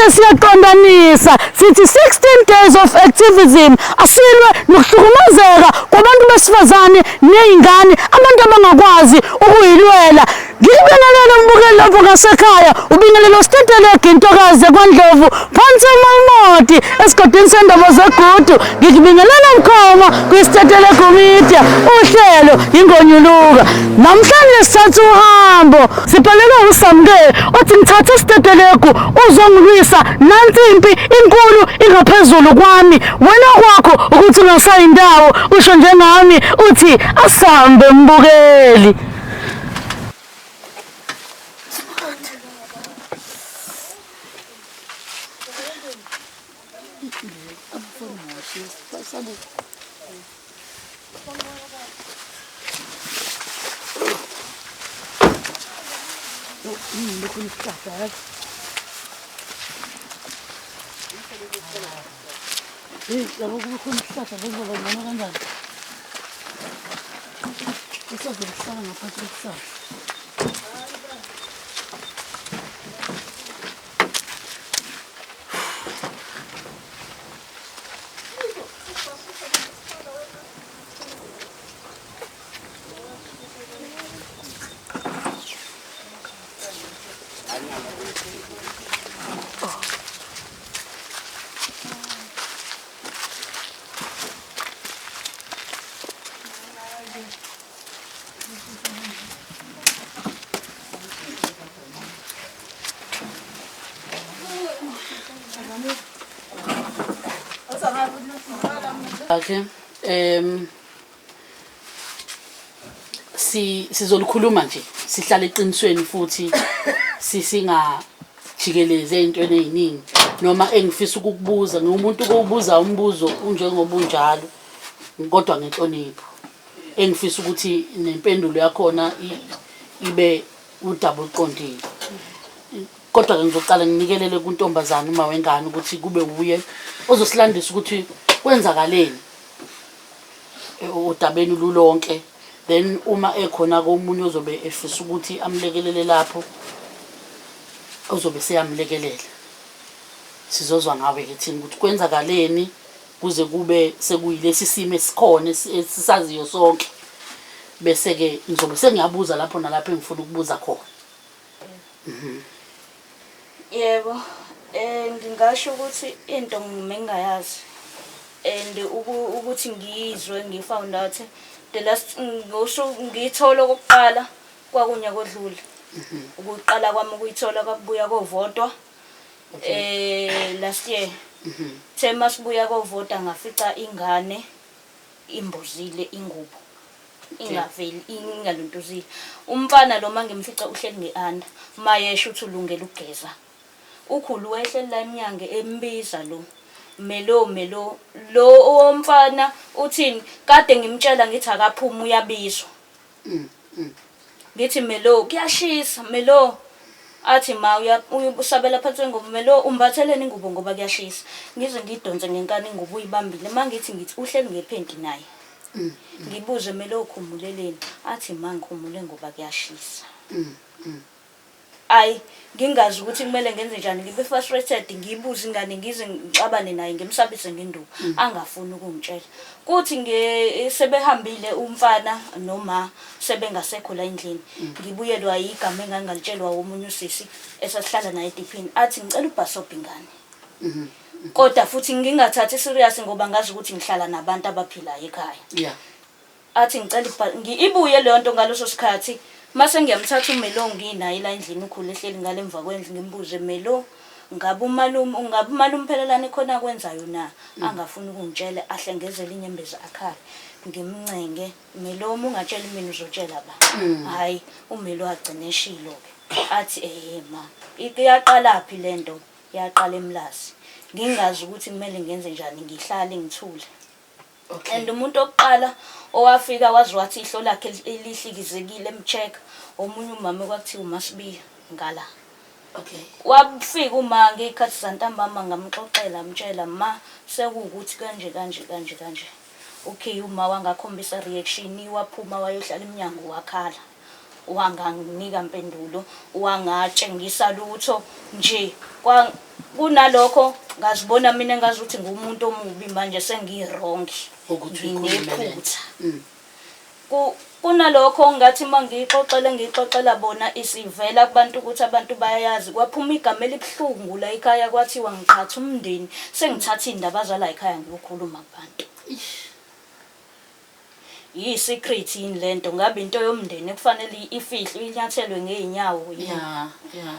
Namhlanje siyaqondanisa sithi 16 days of activism, asilwe nokuhlukumezeka kwabantu besifazane ney'ngane, abantu abangakwazi ukuyilwela. Ngikubingelele mbukeli lapho ngasekhaya, ubingelelo Stetelegu intokazi yakwaNdlovu phansi eMalmoti esigodini sendaba zeGudu. Ngikubingelela mkhoma kwiStetelegu Media, uhlelo ingonyuluka. Namhlanje sithatha uhambo, sibhalelwe uSamke othi ngithathe iStetelegu uzongilwisa, nansi impi inkulu ingaphezulu kwami. Wena kwakho ukuthi ungasayi indawo, usho njengami uthi asambe mbukeli. Hey, yabo kukhona isihlahla bekuzoba ngcono kanjani? Isazokuhlala ngaphansi kwesihlahla. Okay. Si sizolikhuluma nje sihlale eqinisweni futhi sisingajikelezi ey'ntweni ey'ningi noma engifisa ukukubuza ngiwumuntu ukuwubuza umbuzo unjengoba unjalo kodwa ngenhlonipho engifisa ukuthi nempendulo yakhona ibe udaba oluqondile. Kodwa-ke ngizoqala nginikelele kuntombazane uma wengane ukuthi kube wuye ozosilandisa ukuthi kwenzakaleni odabeni lulonke, then uma ekhona komunye ozobe efisa ukuthi amlekelele lapho ozobe seyamlekelela. Sizozwa ngawe-ke thina ukuthi kwenzakaleni kuze kube sekuyilesi simo esikhona esisaziyo sonke, bese-ke ngizobe sengiyabuza lapho nalapho engifuna ukubuza khona. Yebo, ngingasho ukuthi into ngingayazi and ukuthi ngiyizwe ngi-found out the last ngosuku ngiyithola okokuqala kwakunyaka odlule. Ukuqala kwami ukuyithola kwakubuya kovotwa last year. The masibuya kovota ngafica ingane imbozile ingubo. Ingaveli ingaluntuzile. Umfana lo mangimfica uhleli nge-under. Mayesho uthi ulungela ukugeza. Ukhulu wayehleli la emnyango embiza lo. Melo melo lo owomfana uthini kade ngimtshela ngithi akaphume uyabizwa. Ngithi Melo kuyashisa Melo athi ma usabela phansi kwengubo Melo umbatheleni ingubo ngoba kuyashisa. Ngize ngidonse ngenkani ingubo uyibambile mangithi ngithi uhleli ngephenti naye. Ngibuze Melo ukhumuleleni athi ma ngikhumule ngoba kuyashisa. Ayi ngingazi ukuthi kumele ngenze njani ngibe frustrated ngiyibuze ingane ngize ngixabane naye ngimsabise ngenduku angafuni ukungitshela. Kuthi nge sebehambile umfana noma sebengasekho la endlini ngibuyelwa yigama engangalitshelwa womunye usisi esasihlala naye ediphini athi ngicela ubhasobhe ingane. Kodwa futhi ngingathathi serious ngoba ngazi ukuthi ngihlala nabantu abaphilayo ekhaya. Yeah. Athi ngicela ibuye leyo nto ngaleso sikhathi mase ngiyamthatha uMelo nginaye la endlini ukhulu ehleli ngale emva kwendlu ngimbuze Melo ngabe umalume ngabe umalume phelelani khona akwenzayo na angafuni ukungitshela ahlengezele inyembezi akhale ngimncenge Melo uma ungatsheli mina uzotshela ba hhayi uMelo agcine eshilo-ke athi ehe ma iyaqalaphi le nto yaqala eMlazi ngingazi ukuthi kumele ngenze njani ngihlale ngithule. Okay. And umuntu wokuqala owafika waze wathi ihlo lakhe lihlikizekile emcheck omunye umama okwakuthiwa uMasibiya ngala. Okay. Wafika uma ngey'khathi zantambama ngamxoxela mtshela ma sekuwukuthi kanje kanje kanje kanje. Okay uma wangakhombisa reaction waphuma wayohlala emnyango wakhala. Wanganginika mpendulo, wangatshengisa lutho nje kwa Kunalokho ngazibona mina ngazuthi ngumuntu omubi manje sengi-wrong, Ukuthi uyikhulume lento. nginephutha. Kunalokho ngathi uma ngiyixoxela ngiyixoxela bona isivela kubantu ukuthi abantu bayayazi kwaphuma igama elibuhlungu la ekhaya kwathiwa ngiqhatha umndeni sengithatha iy'ndaba zala ekhaya ngiyokhuluma kubantu. Iyi-secret yini lento ngabe into yomndeni ekufanele ifihlwe inyathelwe ngey'nyawo yini? Ya, ya.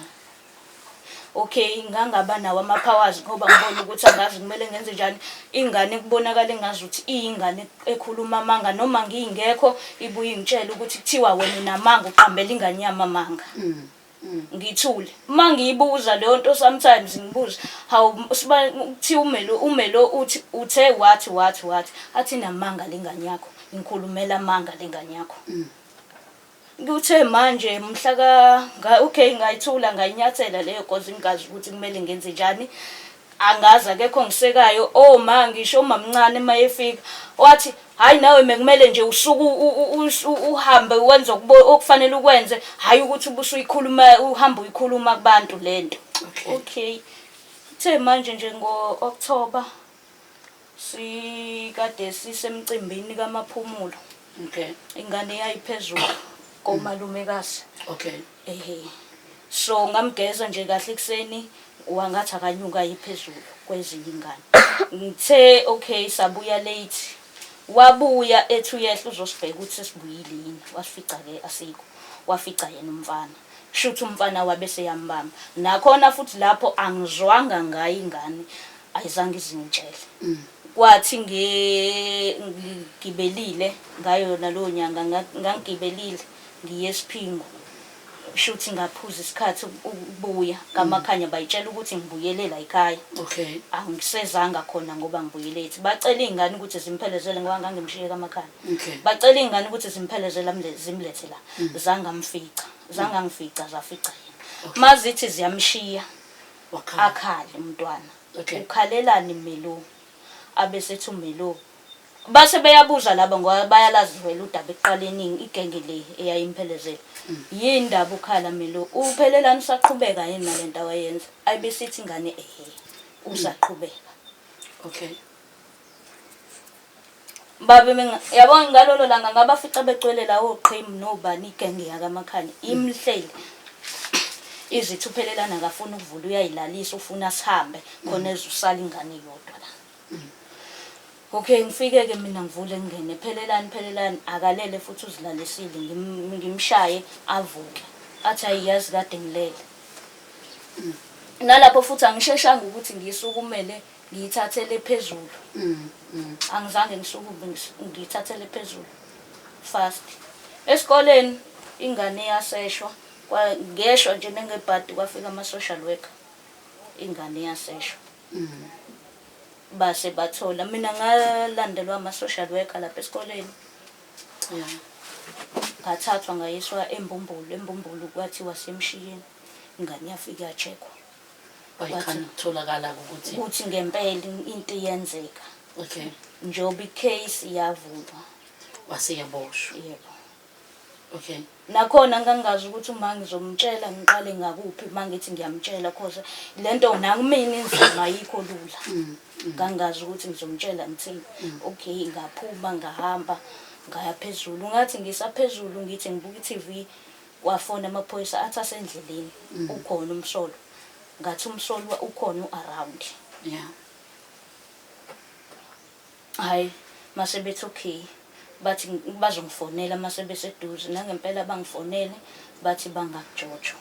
Okay, ngangaba nawo ama-powers ngoba ngibona ukuthi angazi kumele ngenze njani. Ingane kubonakala engazuthi iyingane ekhuluma amanga noma ngingekho ibuye ingitshele ukuthi kuthiwa wena unamanga uqambela ingane yami amanga. Ngithule. Uma ngiyibuza leyo nto sometimes ngibuze, hawu kuthiwa uMelo uMelo uthi uthe wathi wathi wathi athi inamanga le ngane yakho, ngikhulumela amanga le ngane yakho. Kuthe manje mhla ka nga, okay ngayithula ngayinyathela leyo cause ngingazi ukuthi kumele ngenze njani. Angazi akekho ongisekayo oma ngisho umamncane mayefika wathi hayi nawe mekumele nje usuke uhambe wenze okufanele ukwenze hayi ukuthi ubusuyikhuluma uhamba uyikhuluma kubantu lento. Okay. Kuthe manje nje ngo-October Sikade sisemcimbini kaMaphumulo. Okay. Ingane yayiphezulu komalumekazi. Okay. Ehe. So ngamgeza nje kahle ekuseni wangathi akanyuka aye phezulu kwezinye ingane. Ngithe okay sabuya late. Wabuya ethi uyehla uzosibheka ukuthi sesibuyile yini. Wasifica ke asikho. Wafica yena umfana. Shuthi umfana wabe seyambamba. Nakhona futhi lapho angizwanga ngayo ingane. Ayizange izingitshele. Kwathi ngigibelile ngayo yona leyo nyanga ngangigibelile ngiye eSiphingo. Shuthi ngaphuza isikhathi ukubuya kaMakhanya bayitshela ukuthi ngibuyele la ekhaya. Okay. Angisezanga khona ngoba ngibuye late. Bacela iy'ngane ukuthi zimphelezele ngoba ngangimshiye kaMakhanya. Okay. Bacela iy'ngane ukuthi zimphelezele zimlethe la. Zangamfica. Zangangifica zafica yena. Mazithi ziyamshiya. Wakhala. Akhale umntwana. Okay. Ukhalelani Melo? Abesethi uMelo base beyabuza laba ngoba bayalazi vele udaba ekuqaleni igenge le eyayimphelezela. Yini ndaba ukhala Melo? Uphelelani usaqhubeka yini nalento awayenza? Ayibesithi ingane ehe usaqhubeka. Okay. Babe menga yabo ngalolo langa ngabafica begcwele la oqhimu nobani igenge yakaMakhanya imhleli izithi uphelelana akafuni ukuvula uyayilalisa ufuna sihambe khona ezusala ingane yodwa la. Okay ngifike ke mina ngivule ngingene phelelani phelelani akalele futhi uzilalisile ngimshaye avuke athi ayiyazi kade ngilele. Nalapho futhi angisheshanga ukuthi ngisukumele ngiyithathele phezulu. Angizange ngisukume ngiyithathele phezulu fast. Esikoleni ingane yaseshwa ngeshwa nje nengebhadi kwafika ama-social worker ingane yaseshwa. Base bathola mina ngalandelwa ama-social worker lapha esikoleni. Yeah. Ngathathwa ngayiswa eMbumbulu, eMbumbulu kwathiwa semshiyeni ingane yafika ya-check-wa. Wayikhanda kutholakala ukuthi ukuthi ngempela into iyenzeka. Okay. Njengoba i-case yavulwa. Wase yaboshwa. Yebo. Okay. Nakhona ngangingazi ukuthi uma ngizomtshela ngiqale ngakuphi uma ngithi ngiyamtshela cause lento nakumina inzima ayikho lula. Ngangingazi ukuthi ngizomtshela ngithini. Okay ngaphuma ngahamba ngaya phezulu ngathi ngisaphezulu ngithi ngibuka i-TV Wafona amaphoyisa athi asendleleni ukhona umsolwa. Ngathi umsolwa ukhona u-around. Yeah. Hhayi mase bethi okay bathi bazongifonela mase beseduze nangempela bangifonele bathi bangakuJojo.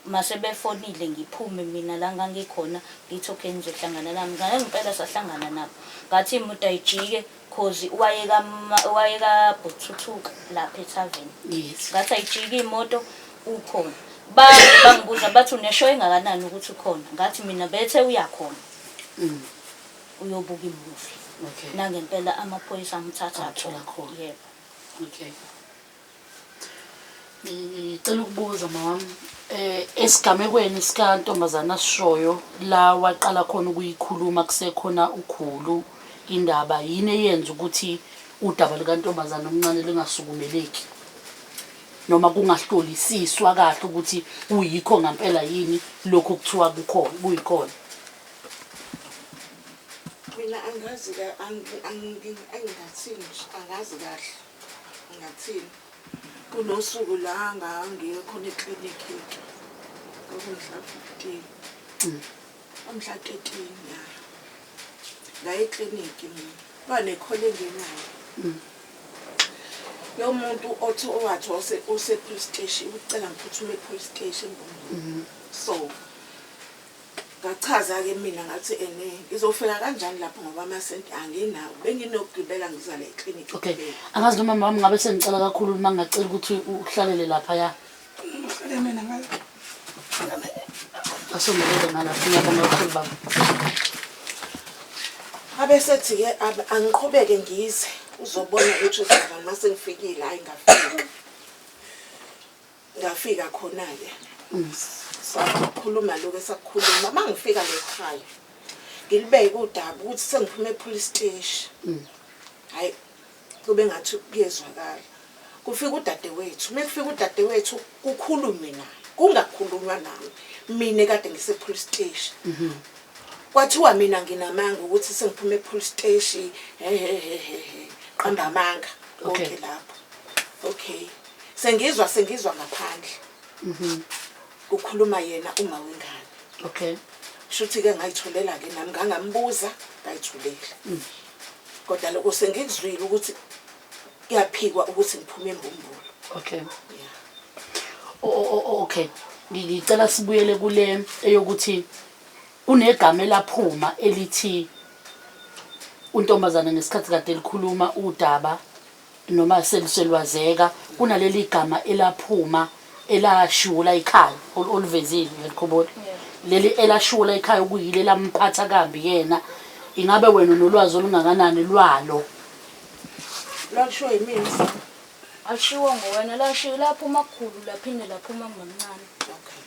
Mase befonile ngiphume mina la ngangikhona ngithi okay nizohlangana nami. Ngempela sahlangana nabo. Ngathi imoto ayijike cause wayeka wayeka bhuthuthuka lapha ethaveni. Yes. Ngathi ayijike imoto ukhona. Ba bangibuza bathi unesho engakanani ukuthi ukhona. Ngathi mina bethe uyakhona. Uyobuka imovie. Okay. Nangempela amaphoyisa amthatha Amthola khona. Yebo. Okay. Ngicela ukubuza mama esigamekweni sika ntombazana asishoyo la waqala khona ukuyikhuluma kusekhona ukhulu indaba yini eyenza ukuthi udaba lukantombazana omncane lingasukumeleki? noma kungahlolisiswa kahle ukuthi kuyikho ngampela yini lokhu kuthiwa kukhona kuyikhona. Mina angazi angingathini nje angazi kahle ngingathini. Kunosuku la ngangiye khona eklinikhi kwakumhla 15 umhla 13 ya ngaya eklinikhi mina banekhole engenayo yomuntu othi owathi ose-police station ucela ngiphuthume e-police station so Ngachaza-ke mina ngathi ene ngizofika kanjani lapho ngoba amasenti anginawo benginokugibela ngiza la eklinikhi Okay. Angazi noma mama ngabe sengicela kakhulu uma ngingacela ukuthi uhlalele lapha ya. Ngihlale mina ngale. Asondelele ngalapha ngiyabonga kakhulu baba. Abesethi-ke angiqhubeke ngize uzobona ukuthi uzobani uma sengifikile hhayi ngafika. Ngafika khona-ke sakhuluma lokhu esakukhuluma uma ngifika lekhaya ngilibeke udaba ukuthi sengiphume epolice station hhayi kube ngathi kuyezwakala kufika udadewethu uma kufika udadewethu kukhulunywe naye kungakhulunywa nami mina kade ngise-police station kwathiwa mina nginamanga ukuthi sengiphume epolice station hehehehe qamba amanga konke lapho okay Sengizwa sengizwa ngaphandle. Kukhuluma yena uma wengane. Okay. Shuthi ke ngayitholela ke nami ngangambuza ngayitholela. Kodwa lokho sengikuzwile ukuthi kuyaphikwa ukuthi ngiphume embumbulu. Okay. Yeah. Okay. Ngicela sibuyele kule eyokuthi kunegama elaphuma elithi untombazane ngesikhathi kade likhuluma udaba noma seliselwazeka kunaleli gama elaphuma elashiwo la ekhaya oluvezile uyalikhumbula leli elashiwo la ekhaya okuyile elamphatha kambi yena ingabe wena unolwazi olungakanani lwalo? Lwalishiwo yimina. Alishiwo ngowena lashiwo laphuma kukhulu laphinde laphuma kumamncane. Okay.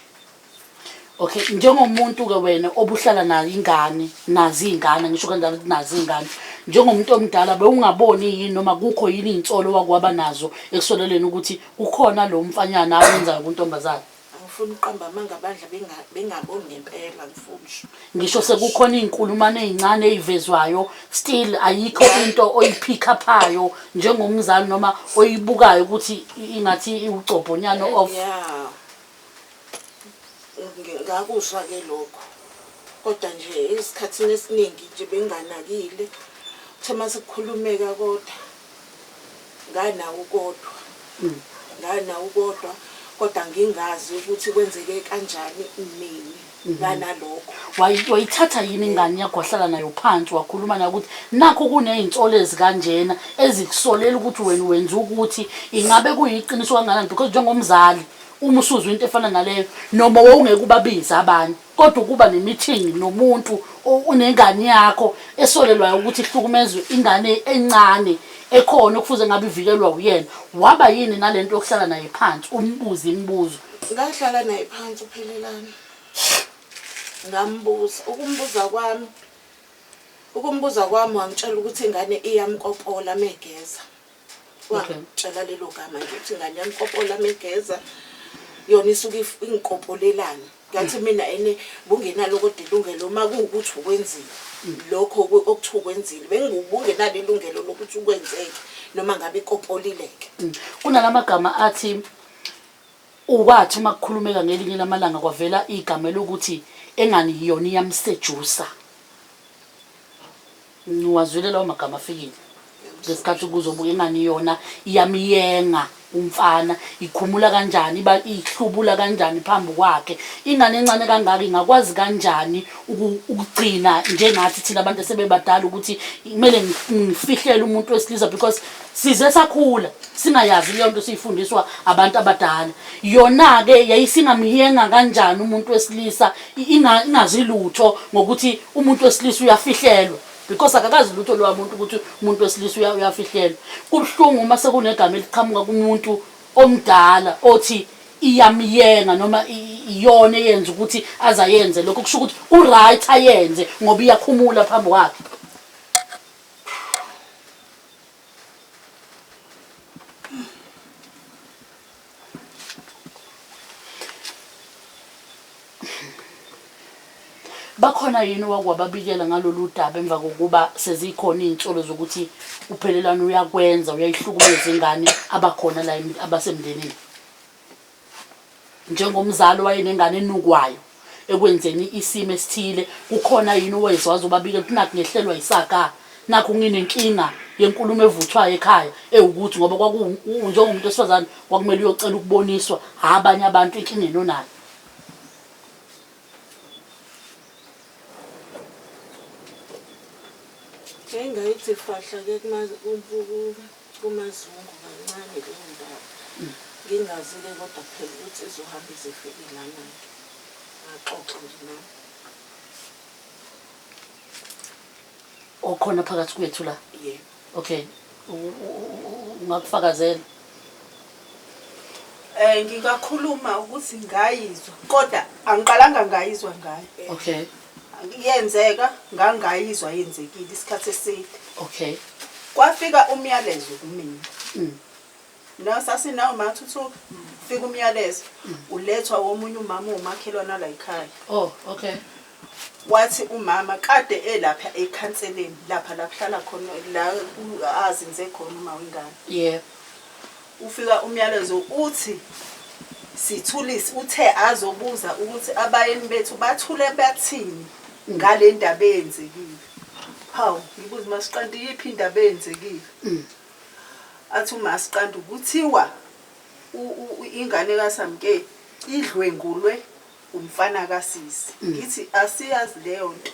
Okay, njengomuntu ke wena obuhlala nayo ingane, nazi ingane, ngisho kanjalo ukuthi nazi ingane. Njengomuntu omdala bewungaboni yini noma kukho yini iy'nsolo wakwaba nazo ekusoleleni ukuthi kukhona lo mfanyana awenzayo kuntombazane? Angifuni ukuqamba amanga bandla bengaboni ngempela ngifuni. Ngisho sekukhona iy'nkulumane ey'ncane ey'vezwayo still ayikho into oyipick uphayo njengomzali noma oyibukayo ukuthi ingathi iwugcobhonyana off. Yeah. Ngakuzwa ke lokho kodwa nje esikhathini esiningi nje benginganakile. Kuthe uma sekukhulumeka kodwa nganawo kodwa nganawo kodwa kodwa ngingazi ukuthi kwenzeke kanjani nini nganalokho. Wayithatha yini ingane yakho wahlala nayo phansi wakhuluma nayo ukuthi nakhu kuney'nsolo ezikanjena ezikusolela ukuthi wena wenza ukuthi ingabe kuyiqiniso kangakanani because njengomzali Uma usuzwa into efana naleyo noma wawungeke ubabize abanye kodwa ukuba ne-meeting nomuntu onengane yakho esolelwayo ukuthi ihlukumezwe ingane encane ekhona okufuze ngabe ivikelwa uyena waba yini nalento yokuhlala naye phansi umbuze imibuzo? Ngahlala naye phansi uPhelelani ngambuza ukumbuza kwami ukumbuza kwami wangitshela ukuthi ingane iyamkopola megeza. Wangitshela lelo gama nje ukuthi ingane yami kopola megeza yona isuke ingikopolelani. Ngathi mina ene bungenalo kodwa ilungelo uma kuwukuthi ukwenzile lokho okuthiwa ukwenzile bengibungenalo ilungelo lokuthi ukwenzeke noma ngabe ikopolileke. Kunalamagama athi ukwathi uma kukhulumeka ngelinye lamalanga kwavela igama elokuthi engani yona iyamsejusa. Ngiwazwile lawo magama afikile ngesikhathi kuzobuka ingani yona iyamyenga umfana ikhumula kanjani iba ihlubula kanjani phambi kwakhe ingane encane kangaka ingakwazi kanjani ukugcina njengathi thina abantu esebebadala ukuthi kumele ngifihlele umuntu wesilisa because size sakhula singayazi leyo nto siyifundiswa abantu abadala yona-ke yayisingamyenga kanjani umuntu wesilisa ingazi lutho ngokuthi umuntu wesilisa uyafihlelwa because akakazi lutho lowa muntu ukuthi umuntu wesilisa uyafihlelwa kubuhlungu uma sekunegama eliqhamuka kumuntu omdala othi iyamyenga noma iyona eyenza ukuthi azayenze lokho kusho ukuthi u-right ayenze ngoba iyakhumula phambi kwakhe. Bakhona yini owakwababikela ngalolu daba emva kokuba sezikhona iy'nsolo zokuthi uPhelelani uyakwenza uyayihlukumeza ingane abakhona la abasemndenini? Njengomzali owayenengane enukwayo ekwenzeni isimo esithile, kukhona yini owezwa wazobabikela ukuthi nakhu ngehlelwa yisaga, nakhu nginenkinga yenkulumo evuthwayo ekhaya ewukuthi ngoba kwaku njengomuntu wesifazane kwakumele uyocela ukuboniswa abanye abantu enkingeni onayo. Yayingayithi fahla-ke kumaZungu kancane leyo ndaba. Ngingazi-ke kodwa phela ukuthi izohamba ize ifike lana-ke. Ngaxoxa nje nami. Okhona phakathi kwethu la? Yebo. Okay. Ungakufakazela? Eh ngingakhuluma ukuthi ngayizwa kodwa angiqalanga ngayizwa ngayo. Okay. Yenzeka ngangayizwa yenzekile isikhathi eside. Okay. Kwafika umyalezo kumina. No sasinawo mathuthuka. Fika umyalezo ulethwa womunye umama umakhelwane la ekhaya. Oh, okay. Wathi umama kade elapha ekhanseleni lapha la kuhlala khona la azinze khona uma wengane. Yebo. Ufika umyalezo uthi sithulise uthe azobuza ukuthi abayeni bethu bathule bathini ngale ndaba eyenzekile. Hawu, ngibuza uMasiqandu iyiphi indaba eyenzekile? Athi uMasiqandu kuthiwa ingane kaSamke idlwengulwe umfana kasisi. Ngithi asiyazi leyo nto.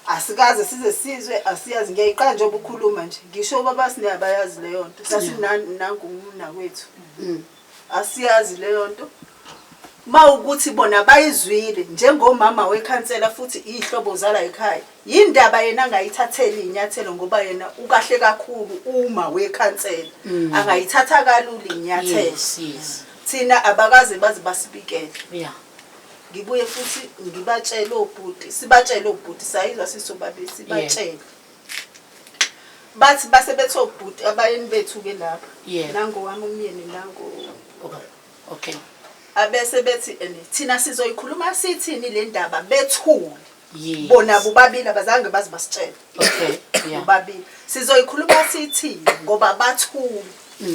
Asikaze size sizwe asiyazi ngiyayiqala njengoba ukhuluma nje. Ngisho ubaba Sne abayazi leyo nto. Sasinangu umnakwethu. Asiyazi leyo nto. Mawukuthi bona bayizwile njengomama wekhansela futhi iy'hlobo zala ekhaya. Yindaba yena angayithatheli iy'nyathelo ngoba yena ukahle kakhulu uma wekhansela. Angayithatha kalula iy'nyathelo. Yes, yes. Thina abakaze baze basibikele. Yeah. Ngibuye futhi ngibatshele obhuti, sibatshele obhuti sayizwa sisobabili sibatshele. Bathi base bethi obhuti abayeni bethu ke lapha. Yeah. Nango wami umyeni nango. Okay. Okay. Abese bethi ene thina sizoyikhuluma sithini le ndaba bethule. Yes. Bona bobabili abazange baze basitshele. Okay. Yeah. Bobabili. Sizoyikhuluma sithini ngoba bathule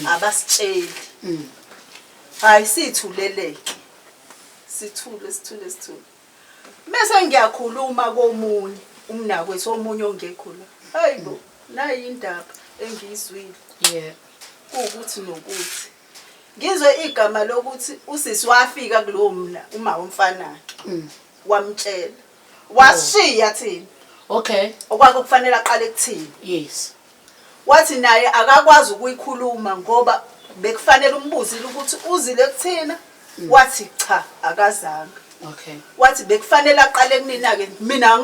abasitsheli. Hayi sithuleleke. Sithule sithule sithule. Mese ngiyakhuluma komunye umnakwethu omunye ongekho la. Hayibo nayi indaba engiyizwile. Yeah. Kuwukuthi nokuthi. Ngizwe igama lokuthi usisi wafika kulowo mna uma womfanakhe. Wamtshela. Washiya thina. Okay. Okwake kufanele aqale kuthina. Yes. Wathi naye akakwazi ukuyikhuluma ngoba bekufanele umbuzile ukuthi uzile kuthina. Wathi cha akazange. Okay. Wathi bekufanele aqale kunina-ke mina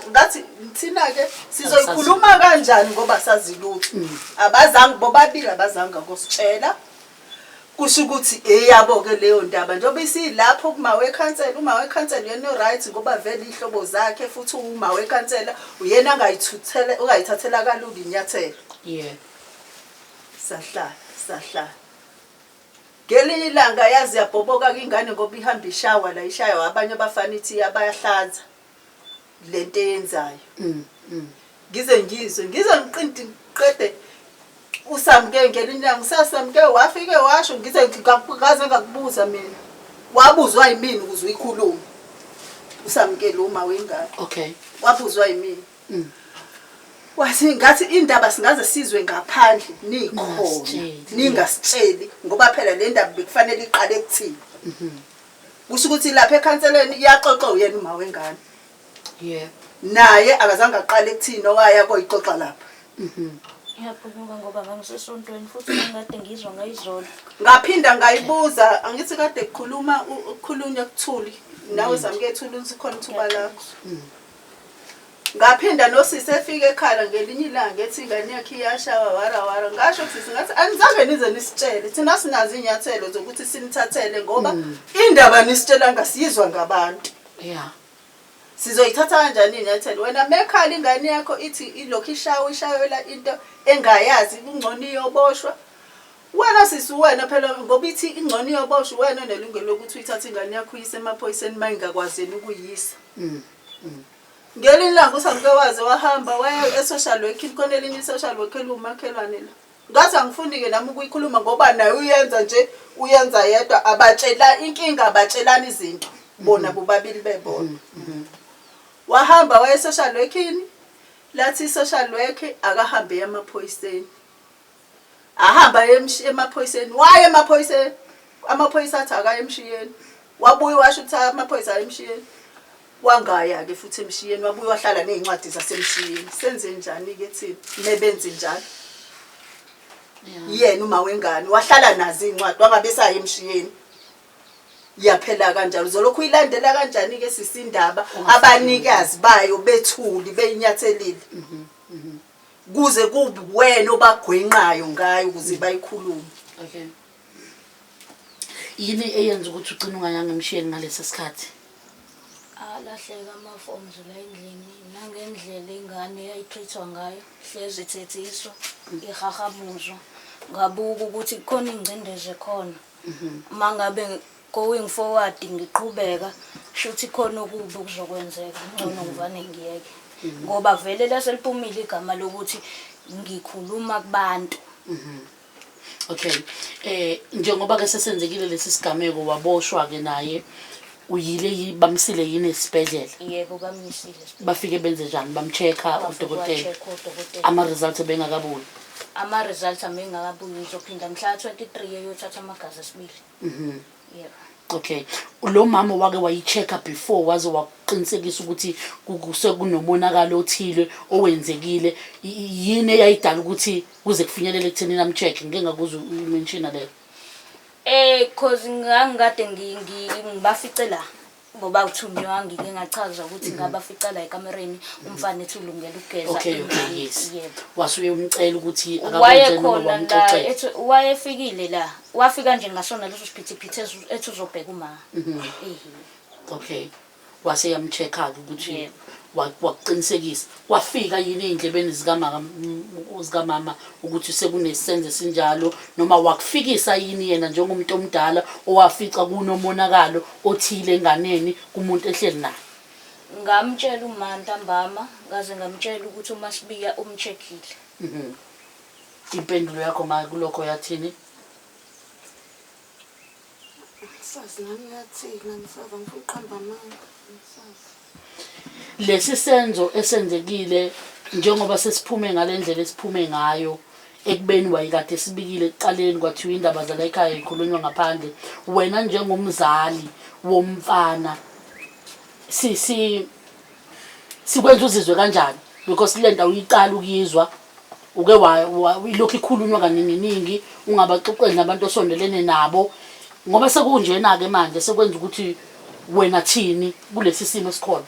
ngathi thina-ke sizoyikhuluma kanjani ngoba sazi lutho. Abazange bobabili abazange kusitshela. Kusho ukuthi eyabo-ke leyo ndaba njengoba isilapho kuma wekhansela, uma wekhansela uyena o-right ngoba vele iy'hlobo zakhe futhi uma wekhansela uyena angayithuthela ongayithathela kalula inyathelo. Yeah. Sahlala sahlala. Ngelinye ilanga yaze yabhoboka-ke ingane ngoba ihamba ishawa la ishaywa abanye abafana ithi bayahlanza lento eyenzayo. Ngize ngizwe ngize ngiqinte ngiqede uSamke ngelinye ilanga usaSamke wafike washo ngize ngaze ngakubuza mina. Wabuzwa yimina ukuze uyikhulume. USamke lo uma wengane. Okay. Wabuzwa yimina. Wathi ngathi indaba singaze sizwe ngaphandle nikhona Ningasitsheli. ningasitsheli ngoba phela le ndaba bekufanele iqale kuthina. Kusho ukuthi lapha ekhanseleni iyaxoxa uyena uma wengane. Yeah. Naye akazange aqale kuthina owaya koyixoxa lapha. Ngiyaphunyuka ngoba ngangisesontweni futhi ngangikade ngizwa ngayizolo. Ngaphinda ngayibuza angithi kade kukhuluma kukhulunywa kuthuli nawe Samkethula uthi khona ithuba lakho. Ngaphinda nosisi efika ekhala ngelinye ilanga ethi ingane yakhe iyashawa wara wara. Ngasho kusisi ngathi anizange nize nisitshele thina sinazo iy'nyathelo zokuthi sinithathele ngoba indaba nisitshelanga siyizwa ngabantu. Yeah. Sizoyithatha kanjani iy'nyathelo? Wena mekhala ingane yakho ithi ilokhu ishawa ishayelwa into engayazi kungcono iyoboshwa. Wena sisi wena phela ngoba ithi ingcono iyoboshwa wena onelungelo lokuthi uyithathe ingane yakho uyise emaphoyiseni uma ingakwazini ukuyisa. Ngelinye ilanga uSamke waze wahamba waya e-social work, khona elinye i-social work eliwumakhelwane la. Ngathi angifuni-ke nami ukuyikhuluma ngoba naye uyenza nje, uyenza yedwa, abatshela inkinga, abatshelani izinto bona bobabili bebona. Wahamba waya e-social work-ini, lathi i-social work akahambe emaphoyiseni. Ahamba emaphoyiseni, waya emaphoyiseni, amaphoyisa athi akaye emshiyeni. Wabuye washo ukuthi amaphoyisa aye emshiyeni. Wangaya-ke futhi emshiyeni, wabuye wahlala ney'ncwadi zasemshiyeni. Senze njani-ke thina mebenze njalo? Yena uma wengane wahlala nazo iy'ncwadi, wangabe esaya emshiyeni. Yaphela kanjalo. Uzolokhu uyilandela kanjani-ke sisi indaba abanikazi bayo bethuli beyinyathelile? Kuze kube wena obagwenqayo ngayo ukuze bayikhulume. Okay. Yini eyenza ukuthi ugcine ungayanga emshiyeni ngalesi sikhathi? Alahleka ama-forms la endlini nangendlela ingane eyayitreat-wa ngayo, hlezi ithethiswa, ihahabuzwa. Ngabuka ukuthi kukhona ingcindezi ekhona. Uma ngabe going forward ngiqhubeka, shuthi khona okubi okuzokwenzeka, ngcono ngivane ngiyeke. Ngoba vele lase liphumile igama lokuthi ngikhuluma kubantu. Okay. Njengoba ke sesenzekile lesi sigameko waboshwa ke naye uyile bamsile yini esibhedlela? Yebo, bamyisile esibhedlela. Bafike benze njani? Bamcheck-a udokotela? Bafike udokotela. Ama results ebengakabuyi. Ama results amengakabuyi, ngizophinda mhla 23 eyothatha amagazi esibili. Yebo. Okay. Lo mama wake wayi-check-a before waze wakuqinisekisa ukuthi sekunomonakalo othile owenzekile. Yini eyayidala ukuthi kuze kufinyelele ekuthenini am-check? Ngike ngakuzwa uyi-mention-a leyo. Cause ngangikade ngibafice la ngoba uthunywa ngike ngachaza ukuthi ngabafica la ekamereni umfana ethi ulungela ukugeza. Okay, yes. Yebo. Wasuye umcela ukuthi akakwenze noma Wayekhona la wamxoxela? ethi wayefikile la, wafika nje ngasona leso siphithiphithi ethi uzobheka uma. Ehe. Okay. Wase yam-check-a-ke ukuthi Yebo. Wakuqinisekisa. Wafika yini ey'ndlebeni zikamama ukuthi sekunesenzo esinjalo, noma wakufikisa yini yena njengomuntu omdala owafica kunomonakalo othile enganeni kumuntu ehleli naye? Ngamtshela uma ntambama, ngaze ngamtshela ukuthi uMaSibiya umcheck-ile. Impendulo yakho ma kulokho yathini? Angisazi nami yathini, angisazi, angifuni ukuqamba amanga, angisazi. Lesi senzo esenzekile njengoba sesiphume ngale ndlela esiphume ngayo ekubeni wayekade sibikile ekuqaleni kwathiwa indaba zala ekhaya ikhulunywa ngaphandle, wena njengomzali womfana si si sikwenza uzizwe kanjani? Because le ndawo uyiqala ukuyizwa, uke ilokhu ikhulunywa kaninginingi, ungabaxoxeli nabantu osondelene nabo, ngoba sekunjena-ke manje sekwenza ukuthi wena thini kulesi simo esikhona,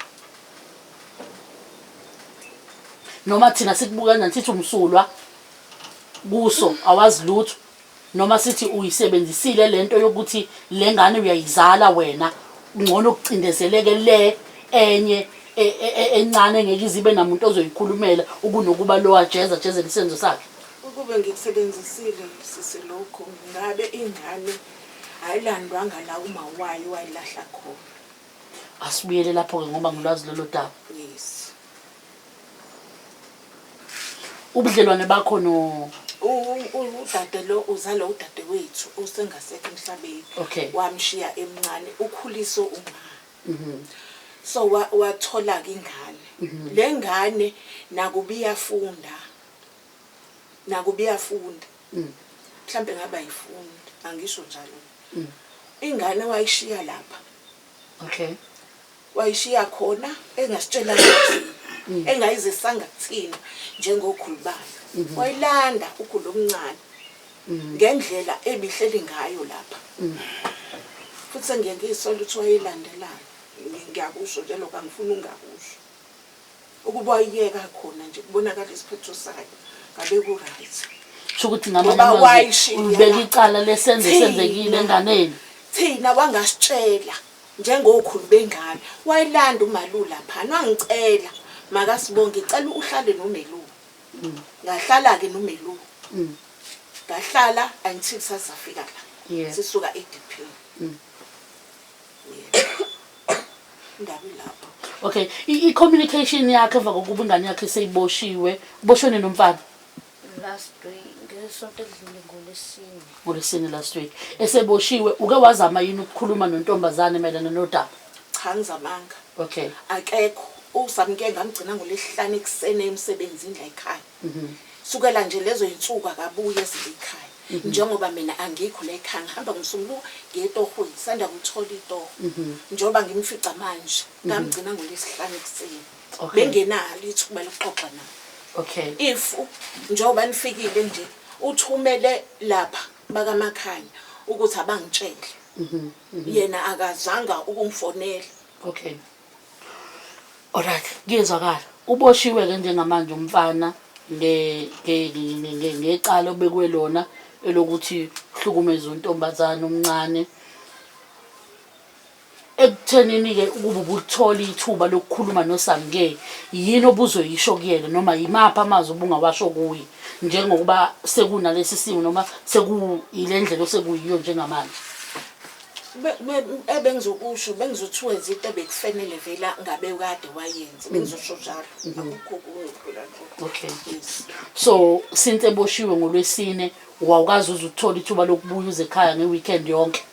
noma thina sikubuka kanjani, sithi umsulwa kuso awazi lutho, noma sithi uyisebenzisile lento yokuthi le ngane uyayizala wena, ngcono kucindezeleke le enye encane engeke izibe namuntu ozoyikhulumela ukunokuba lo ajeza jezele isenzo sakhe. Ukube ngikusebenzisile sisi lokho, ngabe ingane ayilandwanga la uma wayo wayilahla khona. Asibuyele lapho-ke ngoba ngilwazi lolo daba. Yes. Ubudlelwane bakho no Udade lo uzalwa udade wethu osengasekho emhlabeni. Wamshiya emncane, ukhuliswe uma. So wathola-ke ingane. Le ngane nakuba iyafunda, nakuba iyafunda. Mhlampe ngabe ayifundi, angisho njalo. Ingane wayishiya lapha. Wayishiya khona engasitshelanga kuthina, engayizisanga kuthina njengokhulu bayo. Wayilanda ukhulu omncane ngendlela ebihleli ngayo lapha. Futhi sengiye ngiyisola ukuthi wayeyilandelani. Ngiyakusho nje lokho, angifuni ukungakusho. Ukuba wayiyeka khona nje kubonakala isiphetho sayo, ngabe ku-right. Kusho ukuthi ngamanye Ngoba amazwi wayishiya ubeka la. icala lesenzo Thina. esenzekile enganeni. Thina wangasitshela njengokhulu bengane, wayilanda uMalu laphana, wangicela makasibonge, ngicela uhlale noMelu. Ngahlala-ke noMelu. Ngahlala until sasafika la. Sisuka e-D_P. Yebo. Indaba ilapho. Okay, i-communication yakhe emva kokuba ingane yakhe seyiboshiwe, uboshwe nini umfana? Last week, ngesonto edlule ngolwesine. Ngolwesine last week. Eseboshiwe, uke wazama yini ukukhuluma nontombazane mayelana nodaba? Cha ngizamanga. Okay. Akekho uSamke ngamgcina ngolesihlanu ekuseni emsebenzini la ekhaya. Sukela nje lezo yinsuku akabuye ezile ekhaya. Njengoba mina angikho la ekhaya ngihamba ngomsombuluko ngiye etohweni sanda kuthola itoho. Njengoba ngimfica manje ngamgcina ngolesihlanu ekuseni. Okay. Bengenalo ithuba lokuxoxa naye. Okay. If njengoba nifikile nje uthumele lapha bakaMakhanya ukuthi abangitshele. Yena akazanga ukungifonela. Okay. Alright, kuyezwakala. Uboshiwe ke njengamanje umfana nge nge ngecala obekwe lona elokuthi uhlukumeze untombazana omncane. Ekuthenini-ke ukuba ubulithola ithuba lokukhuluma noSamke, yini obuzoyisho kuyena noma yimaphi amazwi obungawasho kuye njengokuba sekunalesi simo noma sekuyile ndlela osekuyiyo njengamanje? Ebengizokusho bengizothi wenza into ebekufanele vele ngabe kade wayenza, bengizosho njalo, akukho okunye okudlula lokho. Okay. Yes. So since eboshiwe ngoLwesine wawukaze uze uthole ithuba lokubuya uze ekhaya nge-weekend yonke?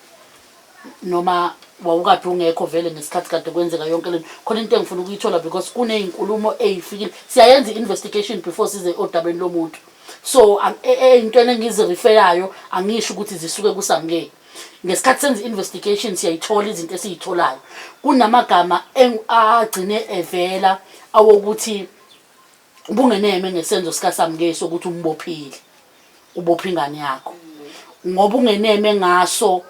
Noma wawukade ungekho vele ngesikhathi kade kwenzeka yonke lento? Khona into engifuna ukuyithola because kuney'nkulumo ey'fikile. Siyayenza i-investigation before size odabeni lomuntu. So ey'ntweni engizirifeyayo angisho ukuthi zisuke kuSamke. Ngesikhathi senza i-investigation siyayithola izinto esiyitholayo. Kunamagama agcine evela awokuthi ubungeneme ngesenzo sikaSamke sokuthi umbophile. Ubopha ingane yakho. Ngoba ungeneme ngaso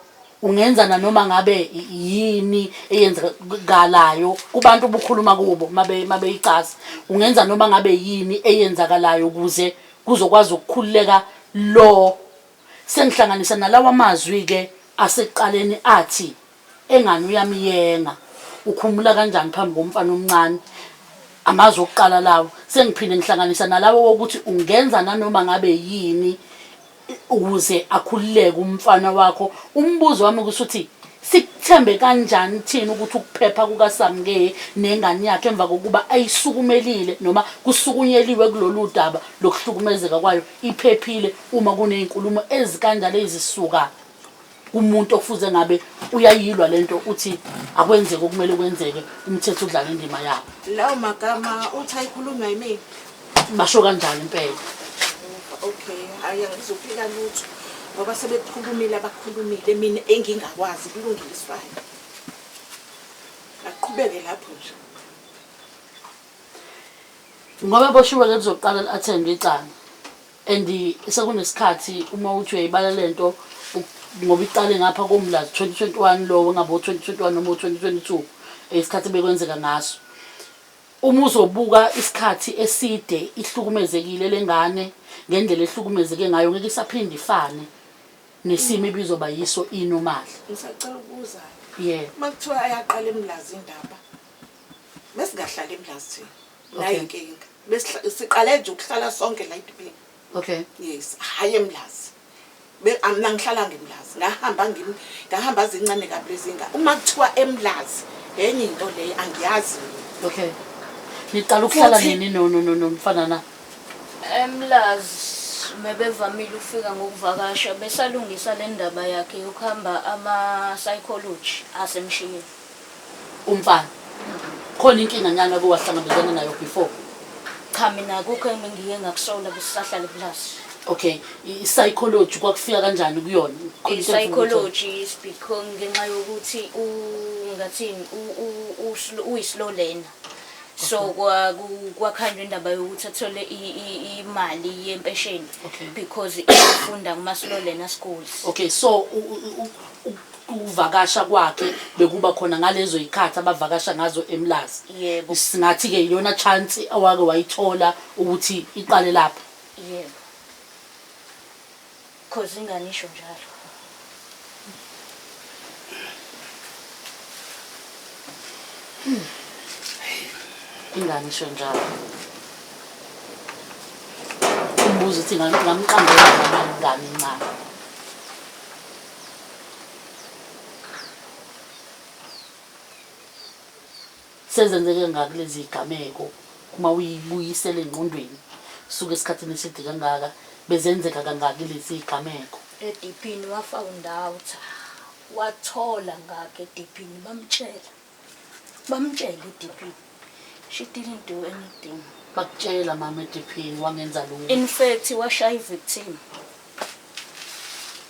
ungenza nanoma ngabe yini eyenzakalayo kubantu obukhuluma kubo mabe mabeyicaza. Ungenza noma ngabe yini eyenzakalayo ukuze kuzokwazi ukukhululeka lo. Sengihlanganisa nalawa mazwi-ke asekuqaleni athi engani uyamyenga, ukhumula kanjani phambi komfana omncane. Amazwi okuqala lawo. Sengiphinde ngihlanganisa nalawa wokuthi ungenza nanoma ngabe yini ukuze akhululeke umfana wakho. Umbuzo wami kusuthi sikuthembe kanjani thina ukuthi ukuphepha kukaSamke nengane yakhe emva kokuba ayisukumelile noma kusukunyeliwe kulolu daba lokuhlukumezeka kwayo iphephile uma kuney'nkulumo ezikanjalo ezisuka kumuntu okufuze ngabe uyayilwa lento uthi akwenzeke okumele kwenzeke umthetho udlala indima yawo. Lawo magama uthi ayikhulunywa yimina. Basho kanjalo impela. Okay, hhayi angizophika lutho ngoba sebekhulumile abakhulumile mina engingakwazi kulungile isifane. Aqhubeke lapho nje. Ngoba eboshiwe ke kuzoqala li-attend icala and sekunesikhathi uma uthi uyayibala lento ngoba iqale ngapha koMlazi 2021 lowo ngabe u-2021 noma u-2022 isikhathi bekwenzeka ngaso. Uma uzobuka isikhathi eside ihlukumezekile lengane ngendlela ehlukumezeke ngayo ngeke isaphinde ifane nesimo ibizoba yiso inormal. Ngisacela ukubuza. Yeah. Uma kuthiwa ayaqala eMlazi indaba besingahlali eMlazi thina. Nayi inkinga. Siqale nje ukuhlala sonke la edibini. Okay. Yes, hhayi eMlazi. Mina angihlalanga eMlazi. Ngahamba ngim ngahamba zincane kabi lezi ngane. Uma kuthiwa eMlazi enye into leyo angiyazi mina. Okay. Niqala ukuhlala Futhi- nini no no no nomfana na? Emlazi bebevamile ukufika ngokuvakasha besalungisa le ndaba yakhe yokuhamba ama-psychology asemshiyeni. Umfana. Khona inkinga nyana ake wahlangabezana nayo before? Cha mina akukho engike ngakusola besisahlala epulazi. Okay, i-psychology kwakufika kanjani kuyona? Khona into engifuna ukuyithola. I-psychology is because ngenxa yokuthi ungathini uyi-slow learner. So kwakhandwa indaba yokuthi athole imali yempesheni Okay. because ufunda kuma-slow learner schools. Okay, so ukuvakasha kwakhe bekuba khona ngalezo yikhathi abavakasha ngazo eMlazi. Yebo. Singathi-ke iyona chance awake wayithola ukuthi iqale lapho. Yebo. Cause ingane isho njalo. Ingane isho njalo. Umbuzo uthi ngamqambela ngabani ingane encane. Sezenzeke ngaki lezi zigameko uma uyibuyisela engqondweni suke esikhathini eside kangaka bezenzeka kangaki lezi zigameko? Ediphini wa-found out wathola ngakhe ediphini bamtshela bamtshela ediphini she didn't do anything. Bakutshela mama ediphini wangenza lutho. In fact washaya i-victim.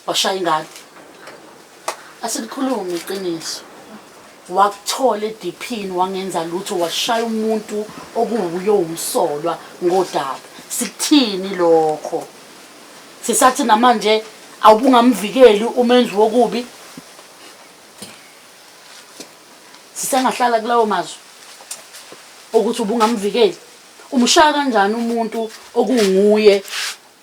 Washaya ingane. Asilikhulume iqiniso. Wakuthola ediphini wangenza lutho washaya umuntu okuwuye umsolwa ngodaba. Sikuthini lokho? Sisathi namanje awubungamvikeli umenzi wokubi? Sisengahlala kulawo mazwi ukuthi ubungamvikeli. Umshaya kanjani umuntu okunguye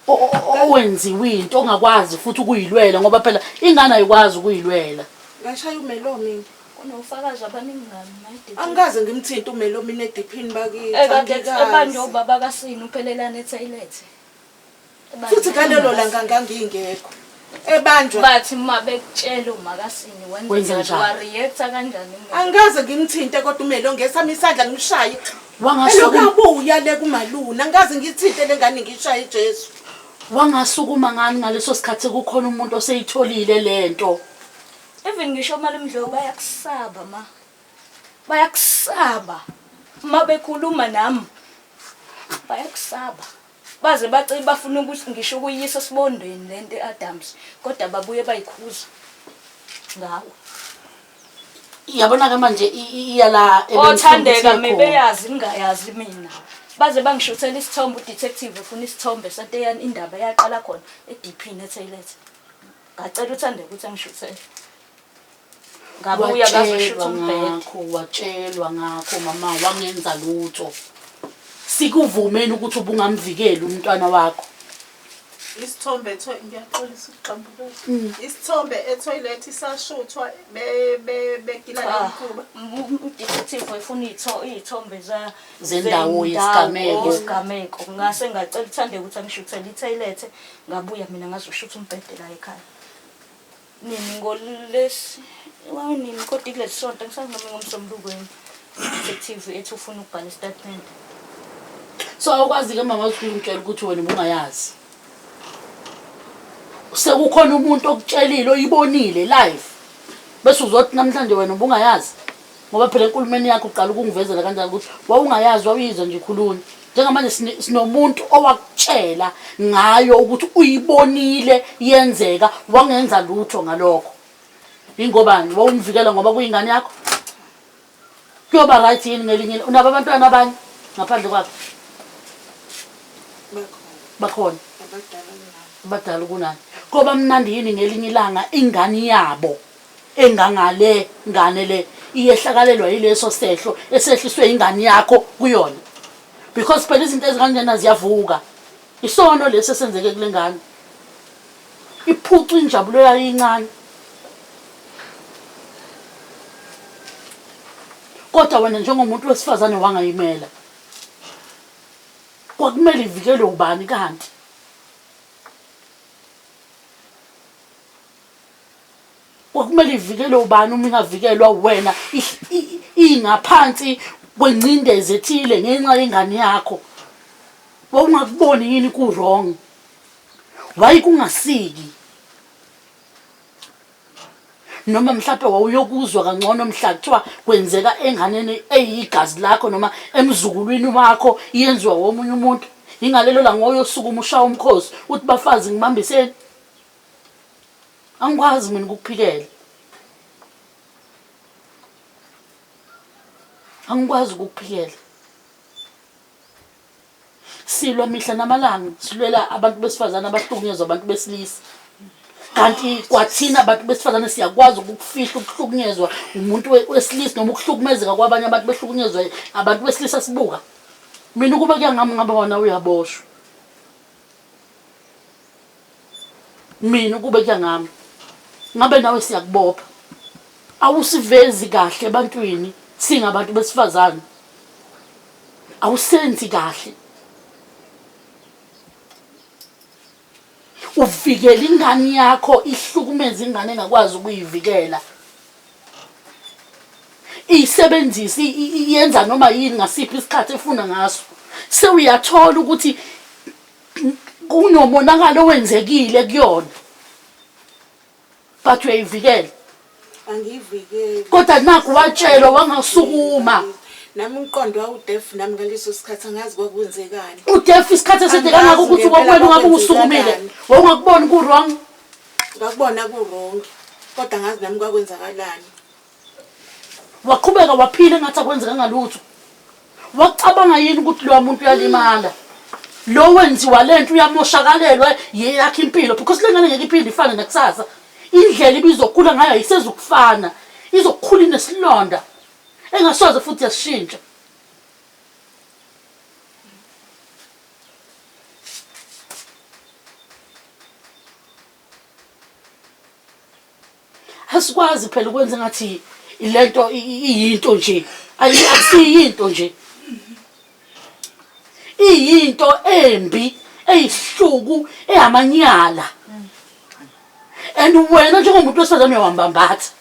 owenziwe into ongakwazi futhi ukuyilwela ngoba phela ingane ayikwazi ukuyilwela. Ngashaya umelo mina. Kunofakazi abaningi kabi my Angikaze ngimthinte umelo mina ediphini bakithi. Ekade ebanjwe ubaba kaSini uphelelana ethoyilethe. Futhi ngalelo langa ngangingekho. Ebanjwa. Bathi uma bekutshela umakasini Wenze wenze njani? wa reacta kanjani uma Angikaze ngimthinte kodwa umelo ngesami isandla ngimshaye. Wangasukuma Elokhu abuya le kumaluna angikaze ngithinte le ngane ngishaye Jesu. Wangasukuma ngani ngaleso sikhathi kukhona umuntu oseyitholile lento. Even ngisho umalume Ndlovu bayakusaba ma. Bayakusaba. Uma bekhuluma nami bayakusaba. Baze baci bafuna ukuthi ngisho ukuyisa esibondweni lento eAdams kodwa babuye bayikhuza ngawo. Yabona ke manje iya la Othandeka mebeyazi ngingayazi mina. Baze bangishuthela isithombe udetective efuna isithombe sento eyani indaba yaqala khona ediphini etoilet. Ngacela uThandeka ukuthi angishuthele. Ngabuya ngazoshutha Watshelwa umbhede. ngakho, watshelwa ngakho mama wangenza lutho. Sikuvumeni ukuthi ubungamvikeli umntwana wakho. Isithombe ngiyaxolisa ukugxambukela. Isithombe ethoyilethi sashuthwa begila Cha, lemkhuba. udetective wayefuna iy'thombe Zendawo yesigameko. yesigameko. Ngase ngacela uThandeka ukuthi angishuthele ithoyilethe, ngabuya mina ngazoshutha umbhede la ekhaya. Nini ngolesi wawunini kodwa kuleli sonto angisazi noma ngomsombuluko yini. Detective ethi ufuna ukubhala istatement. So awukwazi ke mama ukuthi ungitshela ukuthi wena ubungayazi. Sekukhona umuntu okutshelile oyibonile live. Bese uzothi namhlanje wena ubungayazi. Ngoba phela enkulumeni yakho uqala ukungivezela kanjalo ukuthi wawungayazi wawuyizwa nje ikhulunywa. Njengamanje sinomuntu owakutshela ngayo ukuthi uyibonile yenzeka wangenza lutho ngalokho. Ingobani wawumvikela ngoba kuyingane yakho? Kuyoba right yini ngelinye unabo abantwana abanye ngaphandle kwakhe? Bakhona. Bakhona. Abadala kunami. Abadala kunani. Koba mnandi yini ngelinye ilanga ingane yabo engangale ngane le iyehlakalelwa yileso sehlo esehliswe ingane yakho kuyona because phela izinto ezikanjena ziyavuka isono lesi esenzeke kule ngane iphuca injabulo yayo incane kodwa wena njengomuntu wesifazane wangayimela kwakumele ivikelwe ubani kanti Kwakumele ivikelwe ubani uma ingavikelwa wena ingaphansi kwengcindezi ethile ngenxa yengane yakho. Wawungakuboni yini ku-wrong? Why kungasiki? Noma mhlampe wawuyokuzwa kangcono mhla kuthiwa kwenzeka enganeni eyigazi lakho noma emzukulwini wakho yenziwa womunye umuntu. Yingalelo langa wawuyosukuma ushaye umkhosi uthi bafazi ngibambiseni. Angikwazi mina ukukuphikela. Angikwazi ukukuphikela. Silwa mihla namalanga silwela abantu besifazane abahlukunyezwa abantu besilisa. Kanti kwathina abantu besifazane siyakwazi ukukufihla ukuhlukunyezwa umuntu wesilisa noma ukuhlukumezeka kwabanye abantu behlukunyezwa abantu besilisa sibuka. Mina ukuba kuyangami ngabe wona uyaboshwa. Mina ukube kuya ngami ngabe nawe siyakubopha. Awusivezi kahle ebantwini singabantu besifazane. Awusenzi kahle. Uvikela ingane yakho ihlukumeze ingane engakwazi ukuyivikela. Ise ikusebenzise iyenza noma yini ngasiphi isikhathi efuna ngaso. Sewuyathola ukuthi kunomonakalo owenzekile kuyona. But uyayivikela. Angiyivikeli. Kodwa nakhu watshelwa wangasukuma. Nami umqondo wawudef nami ngaleso sikhathi angazi kwakwenzekani. Udef isikhathi eside kangaka ukuthi kwakumele ungabe usukumile. Wawungakuboni ku wrong. Ngakubona ku wrong. Kodwa angazi nami kwakwenzakalani. Waqhubeka waphila engathi akwenzekanga lutho. Wacabanga yini ukuthi lowa muntu uyalimala? Lo wenziwa lento uyamoshakalelwa yeyakhe impilo because lengane ngeke iphinde ifane nakusasa. Indlela ibizokhula ngayo ayisezukufana. Izokhula inesilonda engasoze futhi yashintsha. Asikwazi phela ukwenza ngathi lento iyinto nje. Akusiyinto nje. Iyinto embi eyisihluku eyamanyala. And wena njengomuntu wesifazane uyawambambatha.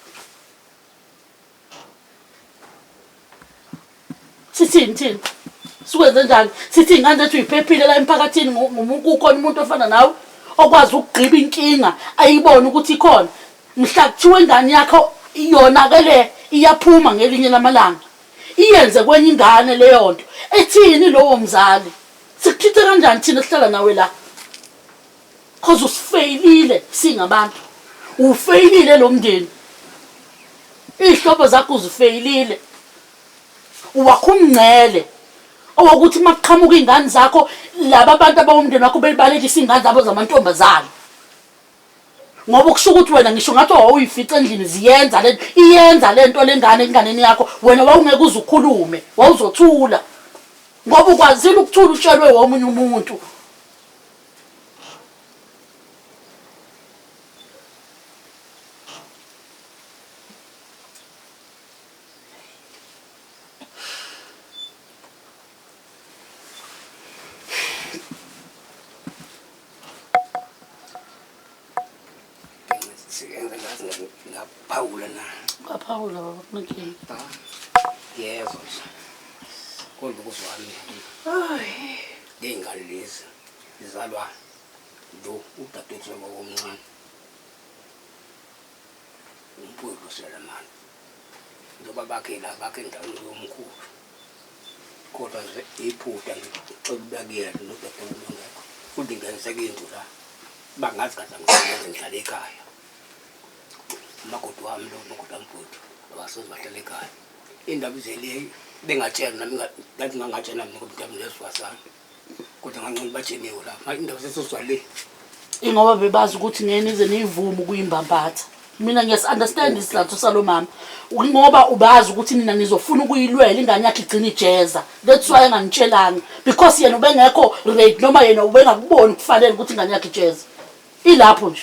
Sithini thina? Sikwenze njani? Sithi iy'ngane zethu yiphephile la emphakathini kukhona umuntu ofana nawe okwazi ukugqiba inkinga ayibone ukuthi ikhona. Mhla kuthiwa ingane yakho yonakele iyaphuma ngelinye lamalanga. Iyenze kwenye ingane leyo nto. Ethini lowo mzali? Sikuthithe kanjani thina sihlala nawe la? Cause usifeyilile singabantu. Ufeyilile lo mndeni. Iy'hlobo zakho uzifeyilile. Uwakha umngcele owokuthi uma kuqhamuka iy'ngane zakho laba bantu abawumndeni wakho belibalekisa iy'ngane zabo zamantombazane. Ngoba kusho ukuthi wena ngisho ngathi wawuyifica endlini ziyenza le iyenza le nto lengane enganeni yakho wena wawungeke uze ukhulume wawuzothula ngoba ukwazile ukuthula utshelwe womunye umuntu. Ngaphawula na. Ngaphawula baba kunenkinga. Yebo nje. Kodwa ukuzwami. Ngey'ngane lezi zizalwa lo udadewethu omncane. Umfowethu uSelemane. Njengoba bakhe la bakhe endaweni yomkhulu. Kodwa nje iphutha ngicela ukubekela nodadewenu ongekho. Futhi ngenzeka into la. Bangazi kahle ngisebenza ngihlala ekhaya. Umakoti wami lo umakoti wami futhi abasoze bahlala ekhaya. Indaba izele bengatshela nami ngathi ngangatshela mina ngoba indaba ngezifazane. Kodwa ngancela batsheliwe la. Manje indaba sesizwa le. Ingoba bebazi ukuthi ngeke nize niyivume ukuyimbambatha. Mina ngiyasi-understand isizathu salo mama. Ngoba ubazi ukuthi nina nizofuna ukuyilwela ingane yakhe igcine ijeza. That's why enganitshelanga. Because yena ubengekho ready noma yena ubengakuboni kufanele ukuthi ingane yakhe ijeze. Ilapho nje.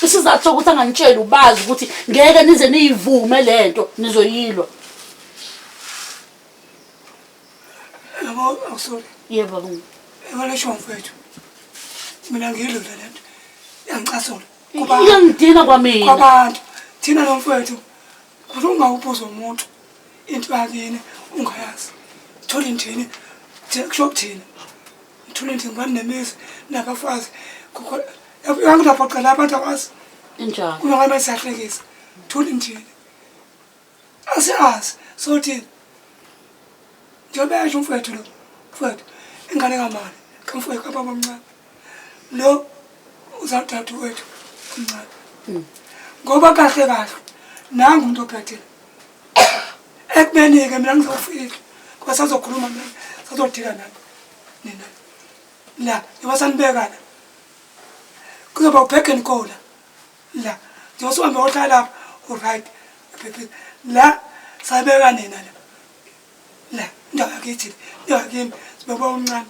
Isizathu sokuthi anganitsheli ubazi ukuthi ngeke nize niyivume lento nizoyilwa. Yabo akusole. Yebo baba. Yebo lesho mfethu. Mina ngiyilula lento. Iyangicasula. Iyangidina kwamina. Kwabantu. Thina lo mfethu kuthi ungawubuza umuntu into yakini ungayazi. Thola indini. Kusho kuthina. Thola indini ngani nemizi nabafazi. Kukho yangidaphoqela abantu abazi. Injalo. Kunokaba siyahlekisa. Thola indini. Asiyazi sothini njengoba esho umfowethu lo mfowethu ingane kamali kamfowethu kababa omncane lo uzadadewethu omncane ngoba kahle kahle nangu umuntu ophethile ekubeni-ke mina ngizofika ngoba sazokhuluma mina sazodila nani nina la njengoba sanibeka la kuzoba ubhekeni kola la njengoba usuhambe wohlala lapha uright uphephile la sabeka nina la la indawo yakithi indawo yakini sibekwa omncane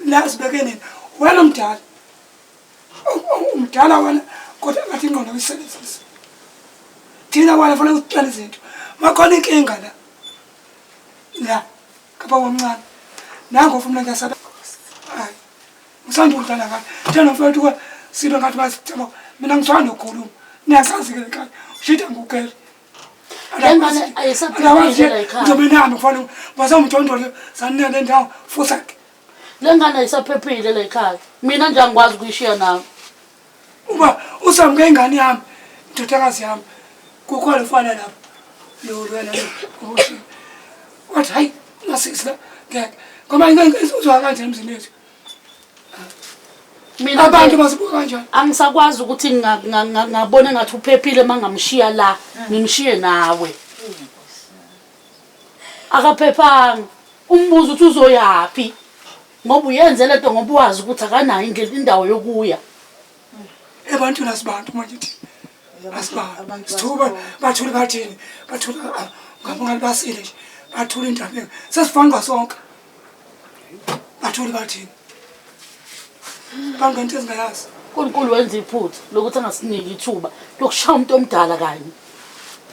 la sibeke nina wena umdala umdala wena kodwa ngathi ingqondo uyisebenzise thina wena fanele usitshele izinto makhona inkinga la la kapha omncane nango funa ngiyasaba hayi Ngisanda ukudlala ngathi. Thena mfowethu kwa sibe ngathi basithema mina ngizwana nokukhuluma. Niyasazi ke lekhaya. Ushida ngukele. Le ngane ayisaphephile la ekhaya. Ngizobe nami kufanele basawumjondolo sanina le ndawo fusak. Le ngane ayisaphephile la ekhaya. Mina nje angikwazi ukuyishiya nawe. Uba usamke ingane yami, indodakazi yami. Kukhona ufana lapho. Lo lwena lo. Wathi hayi masisi la ngeke. Ngoba ingane izozwa kanje emzini wethu. Mina Abantu basibuka kanjani? Angisakwazi ukuthi ngabona engathi uphephile uma ngamshiya la, ngimshiye nawe. Akaphephanga. Umbuzo ukuthi uzoyaphi ngoba uyenze lento ngoba wazi ukuthi akanayo indlela indawo yokuya. Ebantwini asibantu manje thina. Asibantu. Sithuba bathule bathini? Bathule ah, ngabona basile nje. Bathule indaba. Sesifanga sonke. Bathule bathini? Bangento ezingayazi. uNkulunkulu wenza iphutha lokuthi angasiniki ithuba lokushaya umuntu omdala kanye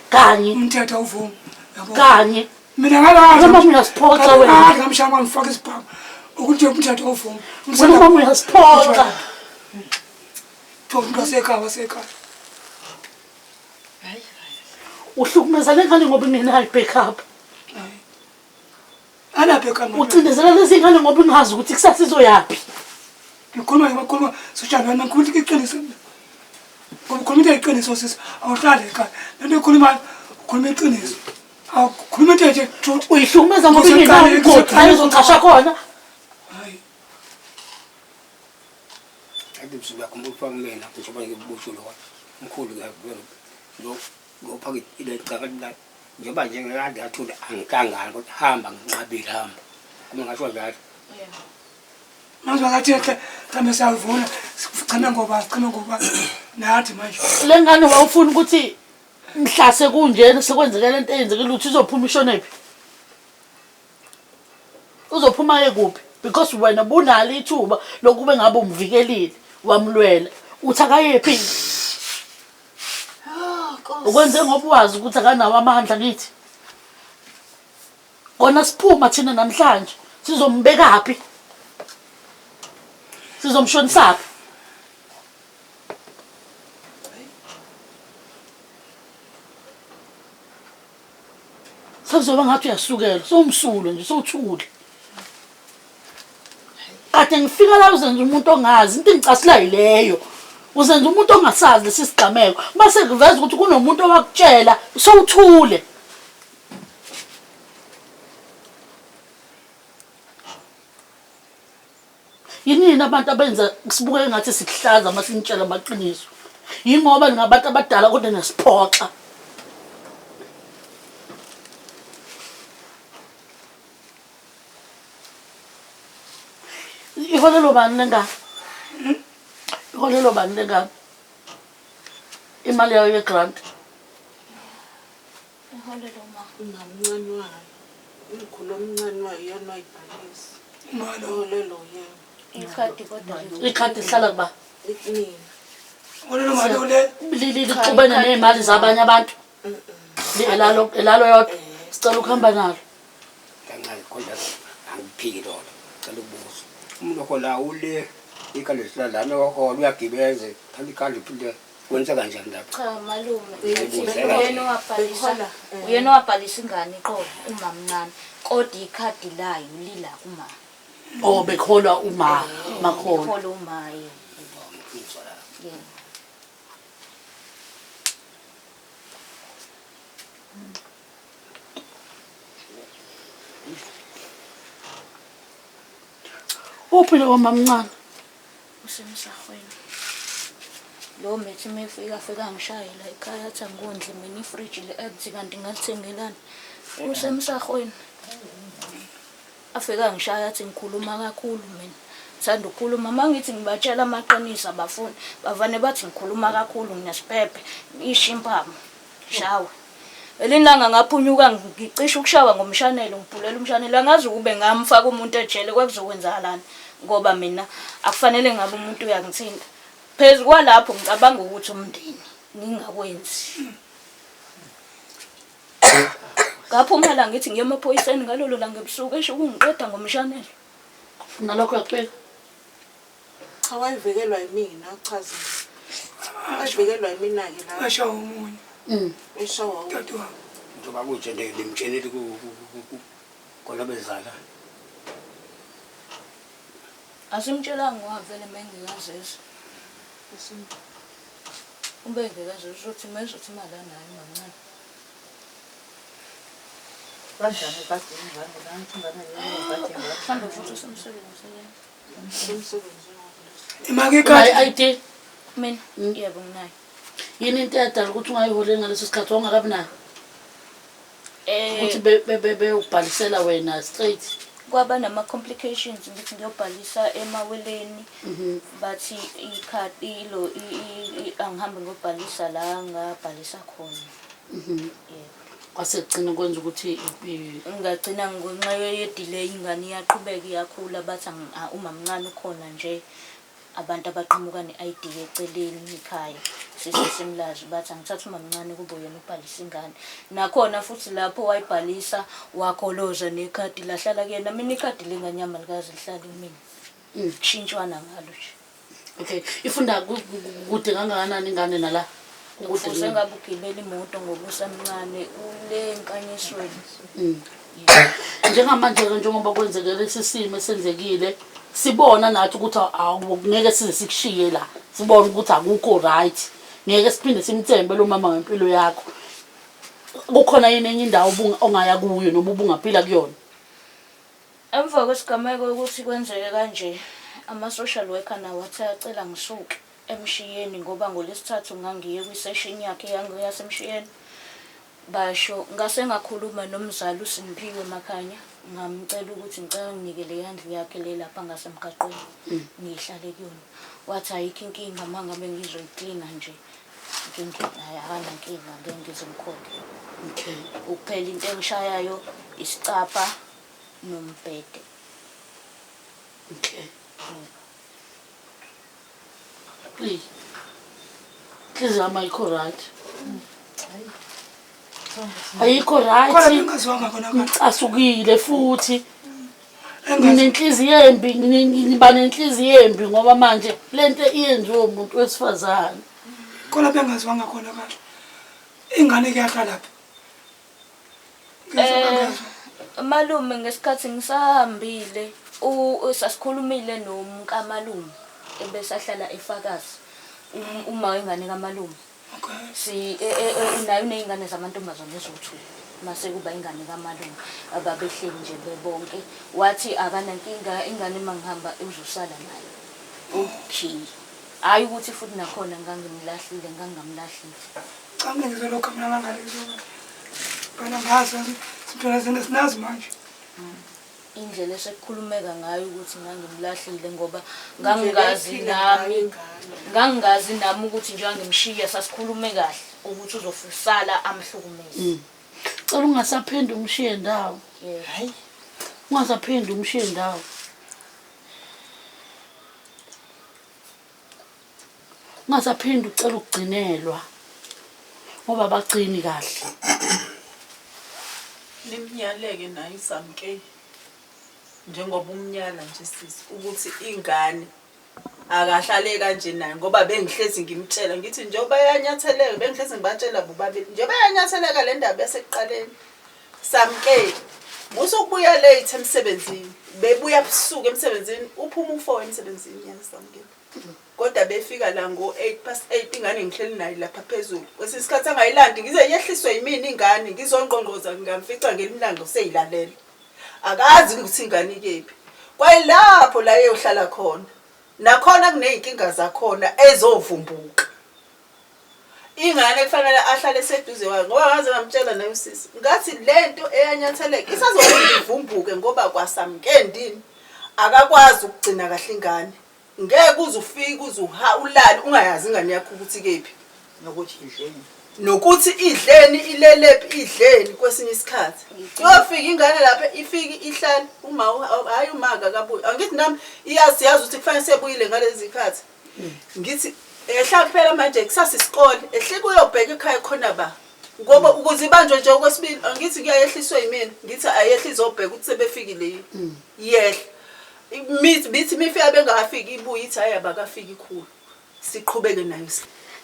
kanye Umthetho awuvumi. Yabo. kanye Mina ngalazi. Wena mama uyasiphoxa wena. Ngalazi ngamshaya ngangifaka isibhamu. Ukuthi umthetho awuvumi. Wena mama uyasiphoxa. Kuthiwa umuntu wasekhaya wasekhaya. Uhlukumeza le ngane ngoba ingenayo i-backup. Alaphe kama. Ucindezela lezi ngane ngoba ungazi ukuthi kusasa izoyaphi. Ngikhuluma ngikhuluma social wena ngikhuluma iqiniso. Ngoba ukhuluma into eyiqiniso sisi awuhlali ekhaya. Lento oyikhulumayo ukhuluma iqiniso. Awukhuluma into nje truth. Uyihlukumeza ngoba ingenawo umgodi la izoqasha khona. Hayi. Ake msuku yakhumbula ukufa kumina njengoba ngikubushilo mkhulu lo ngophaka ile caka Njengoba nje ngikade ngathula angihlangani kodwa hamba nginqabile hamba. Uma ngasho njalo. Manje bakathi ehle mhlawumbe siyavuna sicheme ngoba sicheme ngoba nathi manje. Le ngane wawufuna ukuthi mhla sekunjena sekwenzeke lento eyenzekile ukuthi izophuma ishonephi? Uzophuma ye kuphi? Because wena bunalo ithuba lokube ngabe umvikelile wamlwela. Uthi akayephi? Ukwenze ngoba wazi ukuthi akanawo amandla kithi. Kona siphuma thina namhlanje sizombekaphi? Sizomshonisaphi? Sekuzoba ngathi uyasukela, sowumsulwa nje, sowuthule. Kade ngifika la uzenza umuntu ongazi, into engicasula yileyo. Uzenza umuntu ongasazi lesi sigameko. Mase kuveza ukuthi kunomuntu owakutshela, sowuthule. Yinini abantu abenza sibukeke ngathi sikuhlaza uma sinitshela amaqiniso? Yingoba ningabantu abadala kodwa niyasiphoxa. Iholelwa bani le ngane? Iholelwa bani le ngane? Imali yayo ye-grant. Iholelwa uma. Umamncane wayo. Umkhulu omncane wayo iyona wayibhalisa. Umalo. Iholelwa uyena. Ikhadi kodwa Ikhadi lihlala kuba? Likumina. Iholelwa umalo le. Lixubene ney'mali zabanye abantu. Elalo elalo yodwa. Sicela ukuhamba nalo. Kancane kodwa angiphiki lona. Cela ukubuza. Umuntu ohola ule ikhanda lihlala lana ohola uyagibeze. Thatha ikhanda uphinde wenza kanjani lapho? Cha malume, Ngiyibuzela uyena nje. owabhalisa Bekhola, eh. uyena owabhalisa ingane iqolo umamncane kodwa ikhadi layo lila kuma. Oh bekholwa uma makholwa. Ikhola uma yena. Ngizwa la. Yena. Uphi lo mamncane? Usemsahweni. Lo methi uma efika afika angishaye la ekhaya athi angikondli mina ifriji le-ads kanti ngalithengelani. Usemsahweni. Afika angishaya athi ngikhuluma kakhulu mina. Thanda ukukhuluma uma ngithi ngibatshela amaqiniso abafuni. Bavane bathi ngikhuluma kakhulu nginesipepe. Isho impama. Shawa. Elinye ilanga ngaphunyuka ngicishe ukushawa ngomshanelo ngibhulela umshanelo angazi ukube ngamfaka umuntu ejele kwakuzokwenzakalani ngoba mina akufanele ngabe umuntu uyangithinta. Phezu kwalapho ngicabanga ukuthi umndeni ngingakwenzi. Ngaphuma la ngithi ngiye emaphoyiseni ngalolo langa ebusuku esho ukungiqeda ngomshanelo. Nalokho uyakubeka. Cha wayevikelwa yimina uchazile. Wayevikelwa yimina-ke la. Washawa omunye. Eshawa Dadewabo. Njengoba kunje nje nimtshenile kona bezala. Asimtshelanga ngoba vele mengekazezi. Ube engekazezi uzothi mezothi imali anayo mancane. Kanjani kade ingane la ngithi ingane ngiyobhade ingane. Mhlawumbe futhi usemsebenzini. Imake ikhadi. Unayo i-ID? Mina yebo nginayo. Yini into eyadala ukuthi ungayiholeli ngaleso sikhathi wawungakabi nayo? Eh Ukuthi beyokubhalisela wena straight. Kwaba nama complications ngithi ngiyobhalisa emaweleni bathi ikhadi ilo angihambe ngiyobhalisa la ngabhalisa khona. Yebo. Kwase kugcina kwenza ukuthi Ngagcina ngenxa ye-delay ingane iyaqhubeka iyakhula bathi umamncane ukhona nje abantu abaqhamuka ne-ID eceleni ekhaya sisesemlazi bathi angithathe umamncane kube uyena ubhalisa ingane nakhona futhi lapho wayibhalisa wakholoza nekhadi lahlala kuyena mina ikhadi lenganyama likaze lihlale kumina kushintshwana ngalo nje. Okay, ifunda kude kangakanani ingane nala? Kude Kufuze kunini? ngabe ugibela imoto ngoba usamncane ule enkanyisweni. Njengamanje-ke njengoba kwenzeke lesi simo esenzekile sibona nathi ukuthi ngeke size sikushiye la sibone ukuthi akukho right ngeke siphinde simthembe lo mama ngempilo yakho kukhona yini enye indawo ongaya kuyo noma ubungaphila kuyona? Emva kwesigameko ukuthi kwenzeke kanje ama-social worker nawo athe acela ngisuke eMshiyeni ngoba ngoLwesithathu ngangiye kwi-session yakhe yaseMshiyeni. Basho ngase ngakhuluma nomzali uSimphiwe Makhanya ngamcela ukuthi ngicela anginike leya ndlu yakhe le lapha ngasemgaqweni ngihlale kuyona. Wathi ayikho inkinga uma ngabe ngizoyiklina nje hhayi akanankinga ngeke ngize ngikhokhe. Okay. Ukuphela into engishayayo isicabha nombhede. Okay. Please. Inhliziyo yami ayikho right. Ayikho Khona right. bengaziwanga khona kahle. Ngicasukile futhi. Engazi. Nginenhliziyo embi, ngiba nenhliziyo embi ngoba manje lento iyenziwe umuntu wesifazane. Khona bengaziwanga khona kahle. Ingane kuyahlala phi? Eh, malume ngesikhathi ngisahambile sasikhulumile nomkamalume ebesahlala efakazi uma wengane kamalume. Si e, e, e, naye uney'ngane zamantombazane eziwu-two mase kuba ingane kamalume ababehleli nje bebonke wathi akanankinga ingane uma ngihamba uzosala nayo okay hhayi ukuthi futhi nakhona ngangimlahlile ngangingamlahlile Cha mina ngizolokhu mina ngangale ngizoba. Phela ngazi sintwana zene sinazi manje. Indlela esekukhulumeka ngayo ukuthi ngangimlahlile ngoba ngangingazi nami ngangingazi nami ukuthi njengoba ngimshiya sasikhulume kahle ukuthi uzofusala amhlukumeze. Mm. Cela ungasaphindi umshiye ndawo. Hayi. Ungasaphindi umshiye ndawo. Ungasaphinde ucela ukugcinelwa ngoba abagcini kahle. Nimnyaleke naye uSamke njengoba umnyala nje sisi ukuthi ingane akahlale kanje naye ngoba bengihlezi ngimtshela ngithi njengoba yanyatheleka bengihlezi ngibatshela bobabili njengoba yanyatheleka le ndaba yasekuqaleni Samke musukubuya late emsebenzini bebuya busuku emsebenzini uphuma u-4 emsebenzini yena Samke kodwa befika la ngo-8 past 8 ingane ngihleli nayo lapha phezulu kwesinye isikhathi angayilandi ngize yehliswe yimina ingane ngizongqongqoza ngingamfica ngelinye ilanga useyilalela akazi ukuthi ingane ikephi kwayilapho la eyohlala khona nakhona kuney'nkinga zakhona ezovumbuka Ingane kufanele ahlale eseduze kwayo ngoba ngaze ngamtshela naye usisi ngathi lento eyanyatheleka isazophinde ivumbuke ngoba kwasamkendini akakwazi ukugcina kahle ingane ngeke uze ufike uze ulale ungayazi ingane yakho ukuthi kephi nokuthi idleni nokuthi idleni ilelephi idleni kwesinye isikhathi iyofika ingane lapha ifike ihlale uma hayi uma akakabuyi angithi nami iyazi yazi ukuthi kufanele sebuyile ngalezi zikhathi Ngithi ehla kuphela manje kusasa isikole ehlike uyobheka ekhaya khona ba ngoba ukuze ibanjwe nje okwesibili angithi kuyayehliswa yimina ngithi ayehla izobheka ukuthi sebefikile yini mm. yehla mithi bithi mifika bengakafiki ibuye ithi hayi abakafiki ikhulu siqhubeke nayo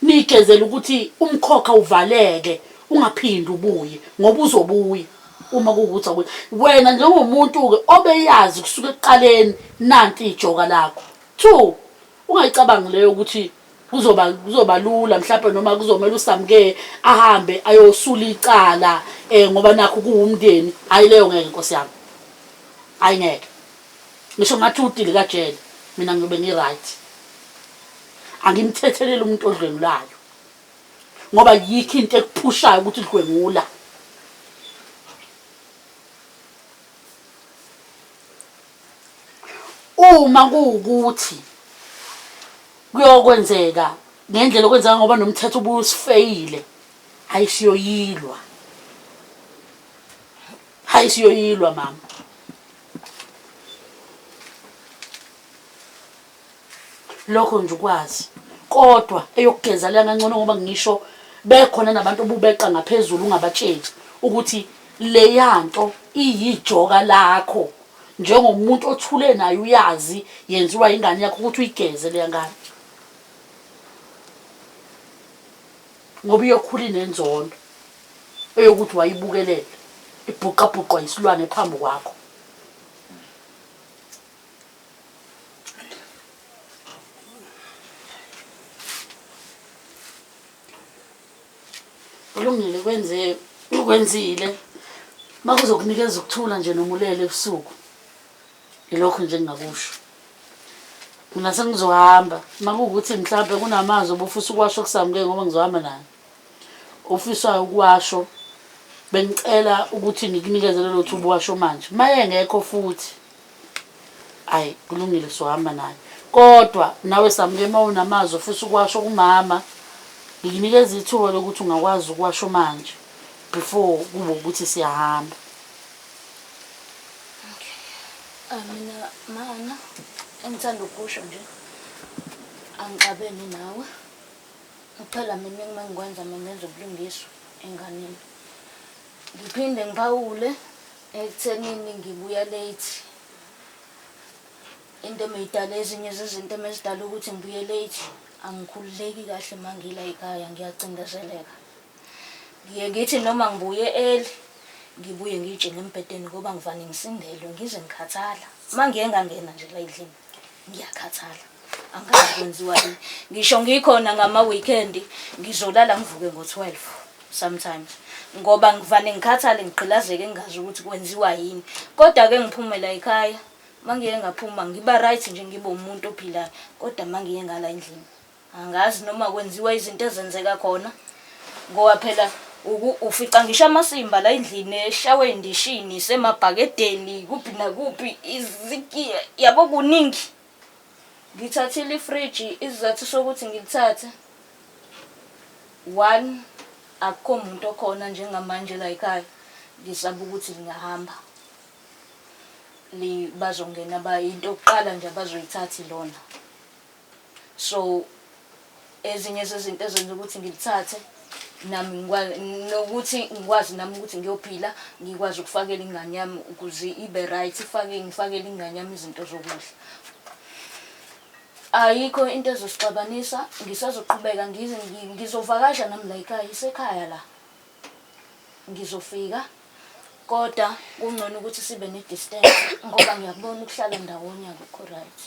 nigezela ukuthi umkhokha uvaleke Ungaphindi ubuye ngoba uzobuya uma kuwukuthi awubuyi. Wena njengomuntu-ke obeyazi kusuka ekuqaleni nanti ijoka lakho. Two, ungayicabangi leyo ukuthi kuzoba kuzoba lula mhlawumbe noma kuzomele uSamke ahambe ayosula icala eh ngoba nakho kuwumndeni. Hayi leyo ngeke Nkosi yami. Hayi ngeke. Ngisho ngathi udili kajele mina ngiyobe ngi-right. Angimthetheleli umuntu odlwengulayo. Ngoba yikho into ekuphushayo ukuthi udlwengula. Uma kuwukuthi kuyokwenzeka ngendlela okwenzeka ngoba nomthetho ubusifeyile, hayi siyoyilwa. Hayi siyoyilwa mama. Lokho nje ukwazi. Kodwa eyokugeza leya ngangcono ngoba ngisho bekhona nabantu obubeqa ngaphezulu ungabatsheli ukuthi leyanto iyijoka lakho njengomuntu othule naye uyazi yenziwa ingane yakho ukuthi uyigeze leya ngane ngoba iyokhula inenzondo eyokuthi wayibukelela ibhuqabhuqwa yisilwane phambi kwakho. Kulungile kwenze ukwenzile makuzokunikeza ukuthula nje noma ulele ebusuku ilokho nje engingakusho mina sengizohamba makuwukuthi mhlawumbe kunamazwi obufisa ukuwasho kusamke ngoba ngizohamba naye ofisayo ukuwasho bengicela ukuthi ngikunikeze lelo thuba uwasho manje maye ngekho futhi Ayi kulungile sohamba naye. Kodwa nawe Samke uma unamazwi ofisa ukuwasho kumama ngikunikeza ithuba lokuthi ungakwazi ukuwasho manje before kube ukuthi siyahamba. Okay. Ah, mina mana engithanda ukusho nje angixabene nawe. Kuphela mina uma ngikwenza mina ngenza ubulungiswa enganeni. Ngiphinde ngiphawule Ekuthenini ngibuya late. Into emeyidala ezinye zezinto emezidala ukuthi ngibuye late angikhululeki kahle uma ngila ekhaya ngiyacindezeleka. Ngiye ngithi noma ngibuye early ngibuye ngiyitshele embhedeni ngoba ngivane ngisindelwe ngize ngikhathala. Uma ngiye ngangena nje la endlini ngiyakhathala. Angazi kwenziwa yini. Ngisho ngikhona ngama-weekend ngizolala ngivuke ngo-12 sometimes ngoba ngivane ngikhathale ngigqilazeke ngingazi ukuthi kwenziwa yini. Kodwa-ke ngiphume la ekhaya uma ngiye ngaphuma ngiba right nje ngibe umuntu ophilayo kodwa uma ngiye ngala endlini angazi noma kwenziwa izinto ezenzeka khona ngoba phela ufica ngisho amasimba la endlini eshawe endishini semabhakedeni kuphi nakuphi izikiya yabo kuningi. Ngithathile ifriji isizathu sokuthi ngilithathe one akukho muntu okhona njengamanje la ekhaya ngisaba ukuthi lingahamba bazongena ba into yokuqala nje abazoyithatha ilona so ezinye zezinto ezenza ukuthi ngilithathe nami nokuthi ngikwazi nami ukuthi ngiyophila ngikwazi ukufakela ingane yami ukuze ibe right ifake ngifakele ingane yami izinto zokudla ayikho into ezosixabanisa ngisazoqhubeka ngize ngizovakasha nami la ekhaya isekhaya la ngizofika kodwa kungcono ukuthi sibe ne-distance ngoba ngiyakubona ukuhlala ndawonye akukho right.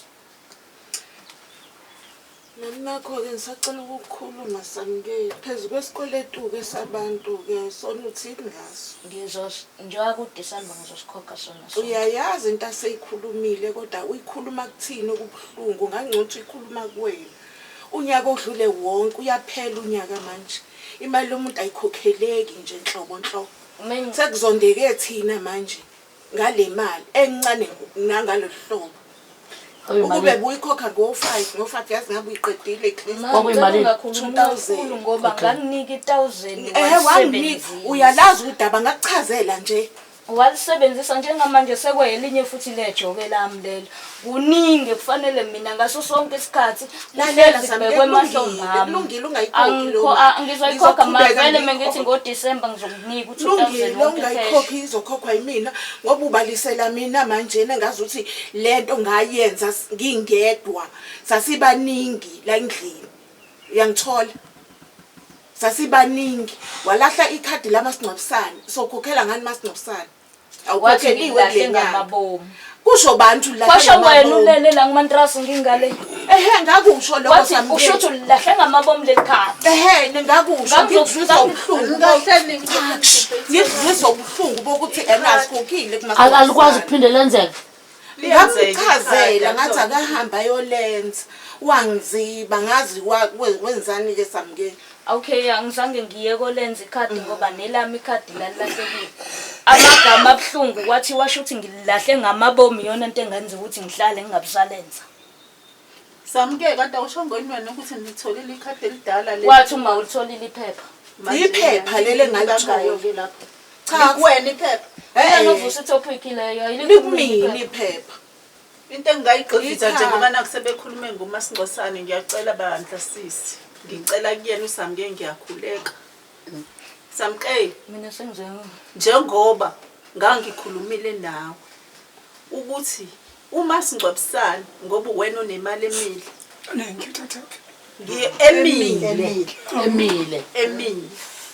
Nami nakho-ke ngisacela ukukhuluma Samke, phezu kwesikweletu-ke sabantu-ke sona uthini ngaso? Ngizos njengoba kuDisemba ngizosikhokha sona sonke. Uyayazi into aseyikhulumile kodwa uyikhuluma kuthina okubuhlungu ngangcono ukuthi uyikhuluma kuwena. Unyaka odlule wonke uyaphela unyaka manje. Imali yomuntu ayikhokheleki nje nhlobo nhlobo. Sekuzondeke thina manje. Ngale mali encane nangalolu hlobo. Ukube buyikhokha ngo-five ngo-five yazi ngabe uyiqedile at least. Kwakuyimalini? Ungakhulumi kakhulu ngoba ngakunika i-thousand Eh wanginika uyalazi udaba ngakuchazela nje. Walisebenzisa njengamanje sekwelinye futhi lejoke lami lelo. Kuningi kufanele mina ngaso sonke isikhathi Lalela kuhlezi Samke, kubekwe emahlombe kulungile, ami. kulungile ungayikhokhi leyo Angikho- mali. a- Ngizoyikhokha ma Ngizoqhubeka vele mengithi ngiyikhokhe. ngoDisemba ngizokunika u-2000 Lungile wonke cash. ungayikhokhi izokhokha yimina ngoba ubalisela mina manjena ngazi ukuthi lento ngayenza ngingedwa sasibaningi la endlini uyangithola. Sasibaningi. Walahla ikhadi lamasingcwabisane. Sokhokhela ngani masingcwabisane? Wathi Awukhokheliwe ngilahle kule nyanga. ngamabomu. Kusho bantu ulahle Kwasho wena ngamabomu. ulele la kumantrasi ngingale. Ehhe ngakusho lokho Wathi Samke. usho ukuthi ulilahle ngamabomu leli khadi. Ehhe ningakusho Ngangizokuzwa ngizwisa ubuhlungu. Ngahleli Ngizwisa ubuhlungu bokuthi ena asikhokhile Alikwazi ukuphinde lenzeke. Ngamchazela ngathi akahamba ayolenza. Wangiziba ngazi wenzani-ke Samke. Okay, angizange ngiye kolenza ikhadi ngoba nelami ikhadi lalilahlekile. Amagama abuhlungu kwathi washo ukuthi ngililahle ngamabomu iyona into engenza ukuthi ngihlale ngingabusalenza. Samke kanti awushongo yini wena ukuthi ngitholile ikhadi elidala leli. Wathi uma ulitholile iphepha. Manje Iphepha leli engalithola. ke lapho. Cha. Likuwena iphepha. Eh, Mina uvusa itopic leyo likumina iphepha. Into engingayigqibhiza nje Ikhadi. ngoba naku sebekhulume ngomasingcosane ngiyacela bandla sisi. Ngicela kuyena uSamke ngiyakhuleka. Samke Mina sengize njengoba ngangikhulumile nawe ukuthi uma singcwabisana ngoba uwena onemali emile Nengithathaphi. emile Emile. emile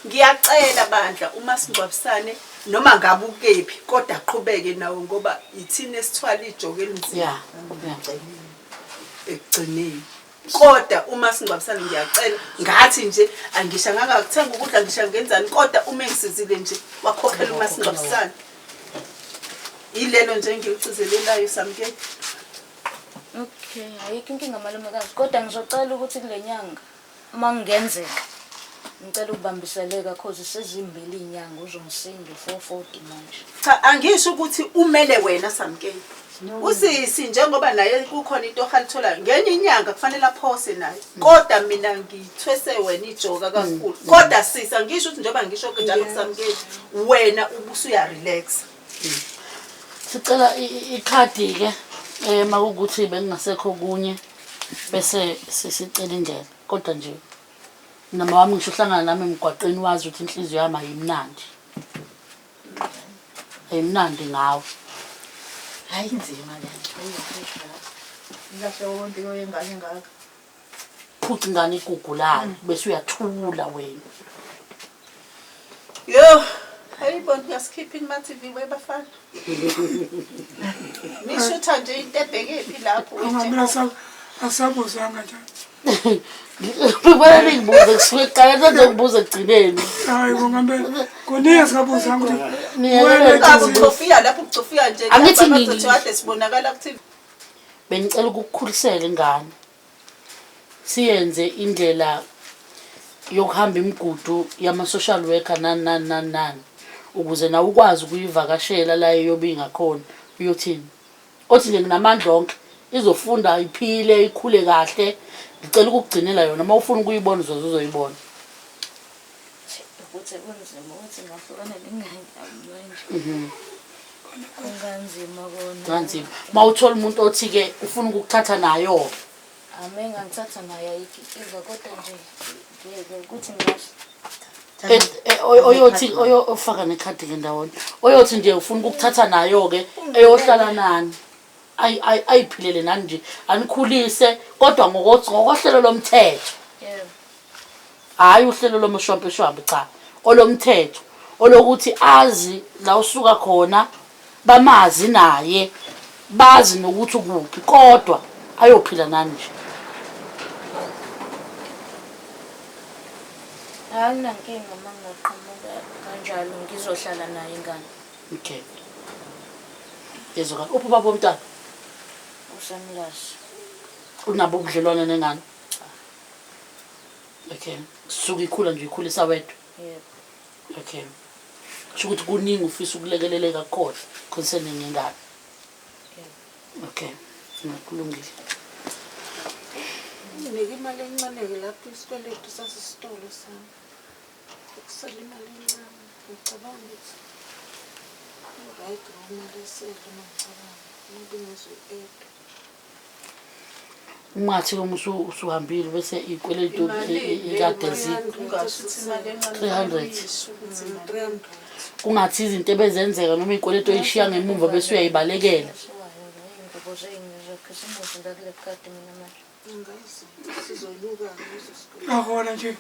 ngiyacela bandla uma singcwabisane noma ngabe ukephi kodwa aqhubeke nawo ngoba ithina esithwala ijoke elinzima Yeah. Yeah. ekugcineni kodwa uma singcwabisane ngiyacela ngathi nje angisha ngangakuthenga ukudla ngisha ngenzani kodwa uma engisizile nje wakhokhela uma singcwabisane yilelo nje engilicizelelayo Samke. Okay, ayikho inkinga malumekazi kodwa ngizocela ukuthi kule nyanga uma kungenzeka ngicela ukubambiseleka cause sezimbili inyanga uzongisinda u-440 manje. Cha angisho ukuthi umele wena Samke. Usisi njengoba naye kukhona into ohalithola ngenye inyanga kufanele aphose naye. Kodwa mina ngithwese wena ijoka kakhulu. Kodwa sisi angisho ukuthi njengoba ngisho njalo kuSamke wena ubusuya relax. Sicela ikhadi ke makukuthi bengingasekho kunye bese sisicela indlela kodwa nje nama wami ngisho uhlangana nami emgwaqeni wazi ukuthi inhliziyo yami ayimnandi. Ayimnandi ngawe. Hayi inzima le nto. Ilahle wonke yengane ngaka. Phuca ingane igugu layo bese uyathula wena. Yo, hayibo ngiyasikhipha ima TV webafana. Nishutha nje into ebhekephi lapho Mina asabuzanga njalo. Kufanele ningibuze kusuke ekuqaleni sengizokubuza ekugcineni. Hayi ngempela. Kuningi singabuzanga ukuthi Niyekele wena Ngabe Jezi, uchofiya lapho uchofiya nje Angithi lapha kade sibonakala ku TV. Bengicela ukukukhulisela ingane. Siyenze indlela yokuhamba imigudu yama-social worker nani nani nani nani ukuze nawe ukwazi ukuyivakashela la eyobe ingakhona uyothini othi nje nginamandla onke izofunda iphile ikhule kahle ngicela ukukugcinela yona uma ufuna ukuyibona uzoze uzoyibona. Ukuthi kunzima ukuthi ngahlukana nengane yami manje. Kunganzima kona. Kanzima uma uthola umuntu othi-ke ufuna ukukuthatha nayo. Ame ngangithatha naye ayikho inkinga kodwa nje ngeke ukuthi ngingahle. Oyothi ofaka nekhadi ke ndawonye oyothi nje ufuna ukukuthatha nayo-ke eyohlala nani ayiphilele nani nje anikhulise kodwa ngokohlelo lomthetho. Yebo. Hhayi uhlelo lomshwampeshwampe cha olomthetho olokuthi azi la usuka khona bamazi naye bazi nokuthi ukuphi kodwa ayophila nani nje. Anginankinga uma ngingaqhamuka kanjalo ngizohlala naye ingane. Okay. Yezwakala. Uphi ubaba womntwana? Usemlazi. Unabo ubudlelwane nengane? Okay. Suke ikhula nje ikhulisa wedwa. Yebo. Okay. Kusho ukuthi kuningi ufisa ukulekeleleka kukhona concerning ingane. Yebo. Okay. Kulungile. Nginike imali encane-ke lapho isikweletu sasesitolo sami. Kusele imali encane. Ngicabanga ukuthi i-right imali esele uma ngicabanga. Maybe ngizoyi-add. Ungathi uma usuhambile bese ikweletu ikade zi 300. 300. Kungathi izinto ebezenzeka noma ikweletu oyishiya ngemuva bese uyayibalekela. Iy'ngubo zey'ngizokhisimusi la kule khadi mina manje. Angazi sizonyuka leso sikweletu. Ngahola nje.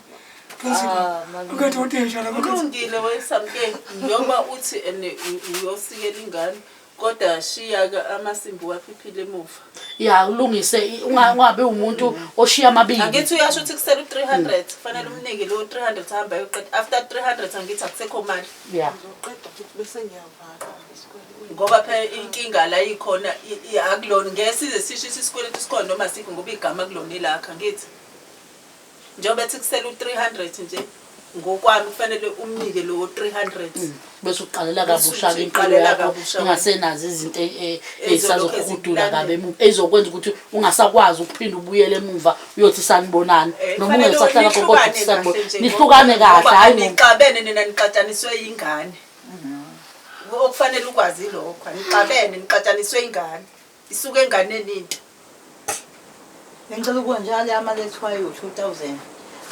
Principal. Ukhethe uthisha lapho. Kulungile wesamke njengoba uthi ene uyosikela ingane kodwa shiya ke amasimbi waphiphile emuva. Ya ulungise ungabi umuntu oshiya amabili. Angithi uyasho ukuthi kusele u300 kufanele umnike lo 300 ahamba ayoqeda after 300 angithi akusekho mali. Ya. Ngizoqeda futhi bese ngiyavala isikweletu. Ngoba phela inkinga la ikhona akulona ngeke size sisho isikweletu sikhona noma sikho ngoba igama kulona elakhe angithi. Njengoba ethi kusele u-300 nje ngokwami kufanele umnike lowo 300. Bese uqalela Bese kabusha-ke impilo uqalela yakho kabusha. ingasenazo izinto Ezolokhu ezisazokuhudula kabi ezikulandela. emuva ezokwenza ukuthi ungasakwazi ukuphinda ubuyele emuva uyothi sanibonani noma Kufanele ungasahlala khona kodwa nihlukane uthi sanibonani kahle nje nihlukane kahle ngoba hhayi anixabene nina nixatshaniswe yingane. Okufanele ukwazi lokho anixabene nixatshaniswe ingane. Isuke enganeni into. Bengicela ukuba njalo amalethwayo 2000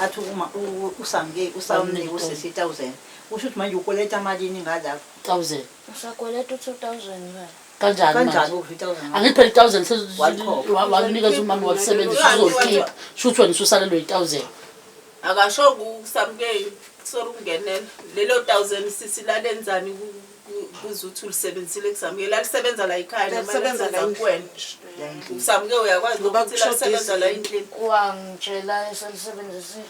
athi uma usamke usamnika u-6000 usho ukuthi manje ukweleta malini ngalapho 1000 Usakweleta u-2000 baba. kanjani kanjani manje u-2000 angithi phela i-1000 Walikhokha. wakunikeza umama walisebenzisa uzolikhipha shuthi wena ususalelwe i-1000 Akasho kusamke sorry ukungenela. Lelo 1000 sisi lalenzani kuze uthi ulisebenzisile kusamke lalisebenza la ekhaya noma Lalisebenza la lalisebenza kuwena. Usamke uyakwazi Ngoba ukuthi lalisebenza la kushoda endlini. Wangitshela eselisebenzisile.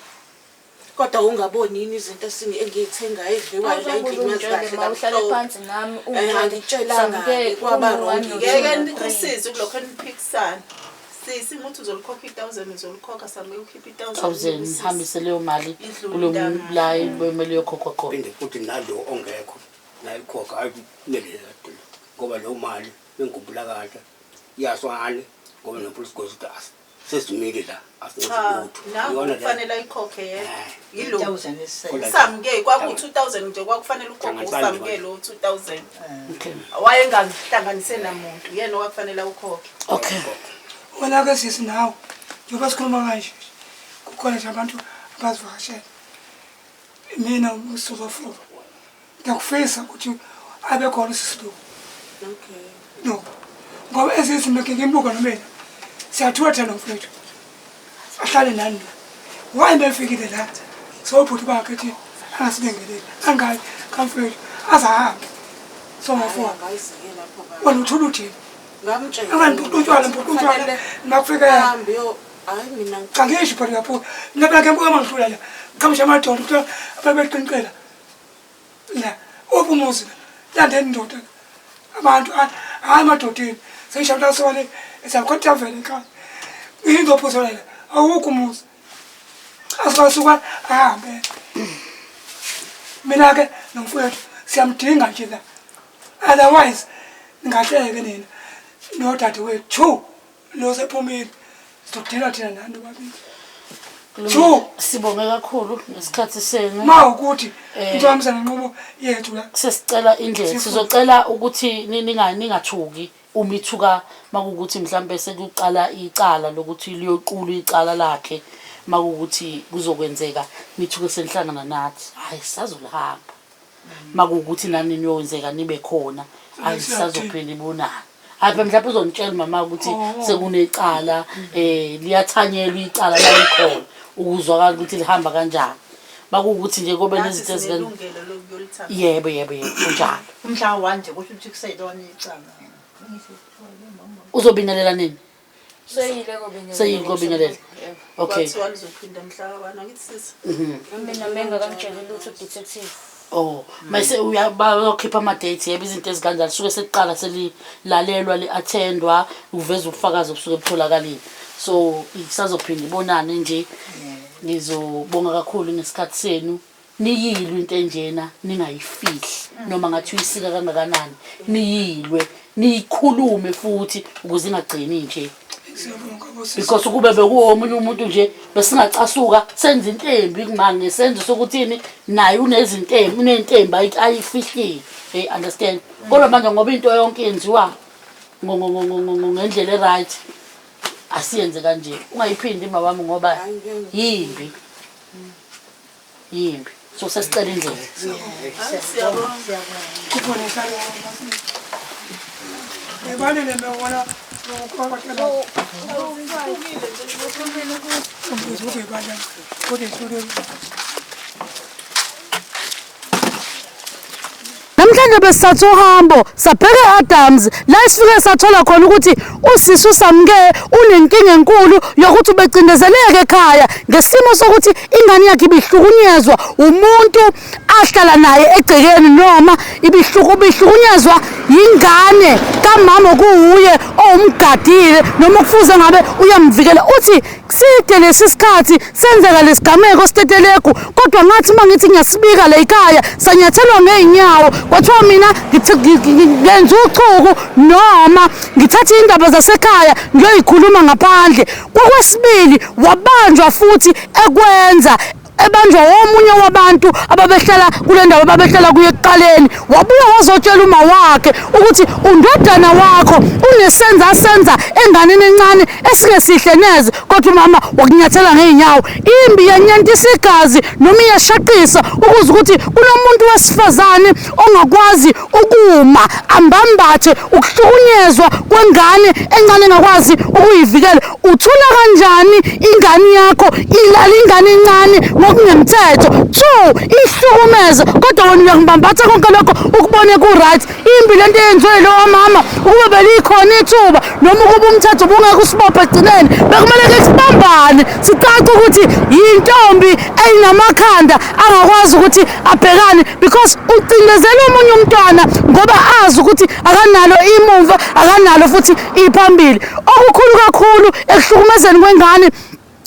Kodwa ungaboni yini izinto engiyithengayo edliwayo la endlini yazi kahle Ma uhlale kamhlophe. phansi nami Angikutshelanga-ke, Samke, kwaba kuno wrong. one no two Ngeke no three. nikusize kulokho eniphikisana. Sisi umuthi uzolikhokha i-1000 uzolikhokha samke ukhiphe i-1000. 1000 hambise leyo mali Idlule kulo indaba. la emele yokhokhwa khona phinde futhi nalo ongekho nayikhokha hayi kumele ngoba leyo mali bengikhumbula kahle iyaswane ngoba nopolice ukuthi sesimile la Cha, asenzi nangu lutho kufanele ayikhokhe yena. Yilo. 1000 esele Usamke kwaku-2000 nje kwakufanele ukhokhe Hlanganisani usamke lo 2000. Okay. Wayengangihlanganise namuntu yena okwakufanele awukhokhe. Okay. Wena ke sisi nawe njengoba sikhuluma kanje kukhona nje abantu abazivakashela mina usuzofuba ngiyakufisa ukuthi abe khona usisi lo Okay. no ngoba ezinye izinto ngike ngimbuka nomina siyathuka thina nomfowethu ahlale nani la why befikile la sobhuti bakhe ethi angasibingeleli angayi kamfowethu azahambe songafuwa Angayizike lapho baba. wena uthula uthini Ngamtshela. angani utshwala utshwala makufika yena Hambe yo hayi mina cha ngisho phela uyaphuka mina phela ngiyambuka uma ngidlula la ngiqhamusha amadoda kuthiwa abantu beqinqela la uphi umuzi la landeni indoda la abantu hhayi emadodeni sengishaya sole siyakhona avele ekhaya ngizophuzola la awukho umuzi asuka ahambe mina-ke nomfowethu siyamdinga nje la otherwise ningahleke nina nodadewethu two lo sephumile sizodela thina nani nobabili Two. Sibonge kakhulu ngesikhathi senu. Ma ukuthi into nenqubo yethu la Sesicela indlela sizocela ukuthi ningathuki uma ithuka makukuthi mhlambe sekuqala icala lokuthi liyoqulwa icala lakhe makukuthi kuzokwenzeka nithuke senihlangana nathi hayi sazolihamba makukuthi nani niyowenzeka nibe khona hayi sisazophinda ibonane hayi phela mhlawumbe uzonitshela mama ukuthi sekunecala liyathanyelwa icala la likhona ukuzwakala ukuthi lihamba kanjani makuwukuthi nje kobe Nathi nezinto ezikanje sinelungelo lokuyolithatha. yebo yebo yebo kunjalo Umhla wa nje kusho ukuthi kuselona icala. Uzobingelela nini? Seyile kobingelela. Seyile kobingelela. Okay. Kwathiwa lizophinda mhla kabani angithi sisi. Mina mengakangitsheli lutho detective. Oh, mase uyabayokhipha ama dates yebo izinto ezikanjalo suke sekuqala selilalelwa li-attendwa uveza ubufakazi obusuke butholakalile. So isazophinda ibonane nje. Ngizobonga kakhulu ngesikhathi senu. Niyilwe into enjena ningayifihli noma ngathi uyisika kangakanani niyilwe niyikhulume futhi ukuze ingagcini nje. Siyabonga bosisi. Because ukube bekuwomunye umuntu nje besingacasuka senze into embi kumanje senze sokuthini naye unezinto embi unento embi ayifihlile hey understand kodwa manje ngoba into yonke yenziwa ngendlela e-right asiyenze kanje ungayiphindi ima wami ngoba yimbi yimbi so sesicela indlela Siyabonga. Kukhona ihlalo Ebalele mewona ngokwakela. Umbuzo ubebala kodwa ihluleke. Namhlanje besithatha uhambo sabheka e-Adams la esifike sathola khona ukuthi usisi uSamke unenkinga enkulu yokuthi ubecindezeleke ekhaya ngesimo sokuthi ingane yakhe ibihlukunyezwa umuntu ahlala naye egcekeni noma ibihlukunyezwa yingane kamama okuwuye owumgadile noma okufuze ngabe uyamvikela. Uthi side lesi sikhathi senzeka lesigameko sitetelegu, kodwa ngathi uma ngithi ngiyasibika la ekhaya sanyathelwa ngey'nyawo, kwathiwa mina ngenza uchuku noma ngithathe iy'ndaba zasekhaya ngiyoyikhuluma ngaphandle. Kokwesibili wabanjwa futhi ekwenza, ebanjwa womunye wabantu ababehlala kule ndawo ababehlala kuyo ekuqaleni. Wabuya wazotshela uma wakhe ukuthi undodana wakho unesenza asenza enganeni encane esingesihle neze, kodwa umama wakunyathela ngey'nyawo. Imbi yanyantisa igazi noma iyashaqisa ukuze ukuthi kunomuntu wesifazane ongakwazi ukuma ambambathe ukuhlukunyezwa kwengane encane engakwazi ukuyivikela. Uthula kanjani ingane yakho ilala ingane encane ngokungemthetho? Two, ihlukumeze, kodwa wena uyakubambatha konke lokho ukubone ku-right. Imbi lento eyenziwe yilowa mama, ukube belikhona ithuba noma ukuba umthetho ubungeke usibophe ekugcineni, bekumele ke sibambane sicace ukuthi yintombi eyinamakhanda angakwazi ukuthi abhekane, because ucindezela omunye umntwana ngoba azi ukuthi akanalo imumva, akanalo futhi iphambili. Okukhulu kakhulu ekuhlukumezeni kwengane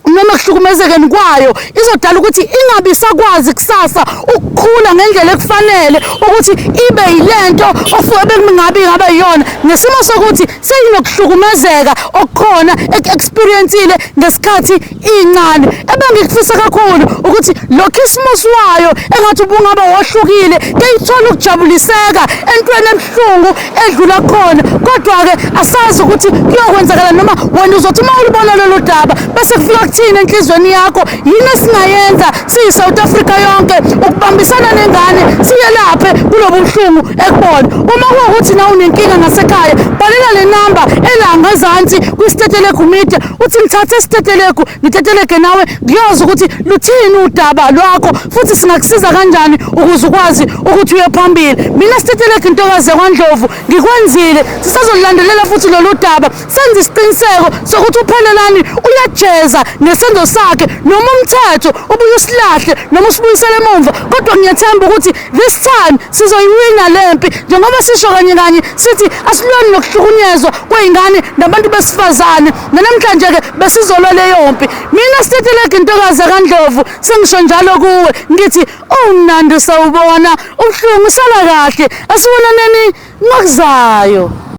noma ekuhlukumezekeni kwayo, izodala ukuthi ingabi isakwazi kusasa ukukhula ngendlela ekufanele ukuthi ibe yilento ofuke bekungabi ngabe yiyona, ngesimo sokuthi seyinokuhlukumezeka okukhona eku-experience-ile ngesikhathi incane. Ebengikufisa kakhulu ukuthi lo Khisimusi wayo engathi ubungaba wohlukile, keyithole ukujabuliseka entweni ebuhlungu edlula khona, kodwa-ke asazi ukuthi kuyokwenzakala noma wena uzothi uma ulubona lolu daba bese kufika kuthini enhliziyweni yakho. Yini esingayenza siyi-South Africa yonke ukubambisana nengane siyelaphe kulobu buhlungu ekubona? Uma kuwukuthi nawe unenkinga ngasekhaya, bhalela le namba ela ngezansi kwiStetelegu Media, uthi ngithathe Stetelegu, ngitetelege nawe, ngiyoza ukuthi luthini udaba lwakho futhi singakusiza kanjani ukuze ukwazi ukuthi uye phambili. Mina Stetelegu intokazi yakwaNdlovu ngikwenzile, sisazolandelela futhi lolu daba, senze isiqiniseko sokuthi uPhelelani uyajeza ngesenzo sakhe, noma umthetho ubuye usilahle noma usibuyisele emumva, kodwa ngiyathemba ukuthi this time sizoyiwina lempi, njengoba sisho kanye kanye sithi asilweni nokuhlukunyezwa kwey'ngane nabantu besifazane. Nanamhlanje-ke besizolwa leyo mpi. Mina Stetelegu intokazi kaNdlovu sengisho njalo kuwe ngithi umnandi sawubona, ubuhlungu sala kahle, asibonaneni ngokuzayo.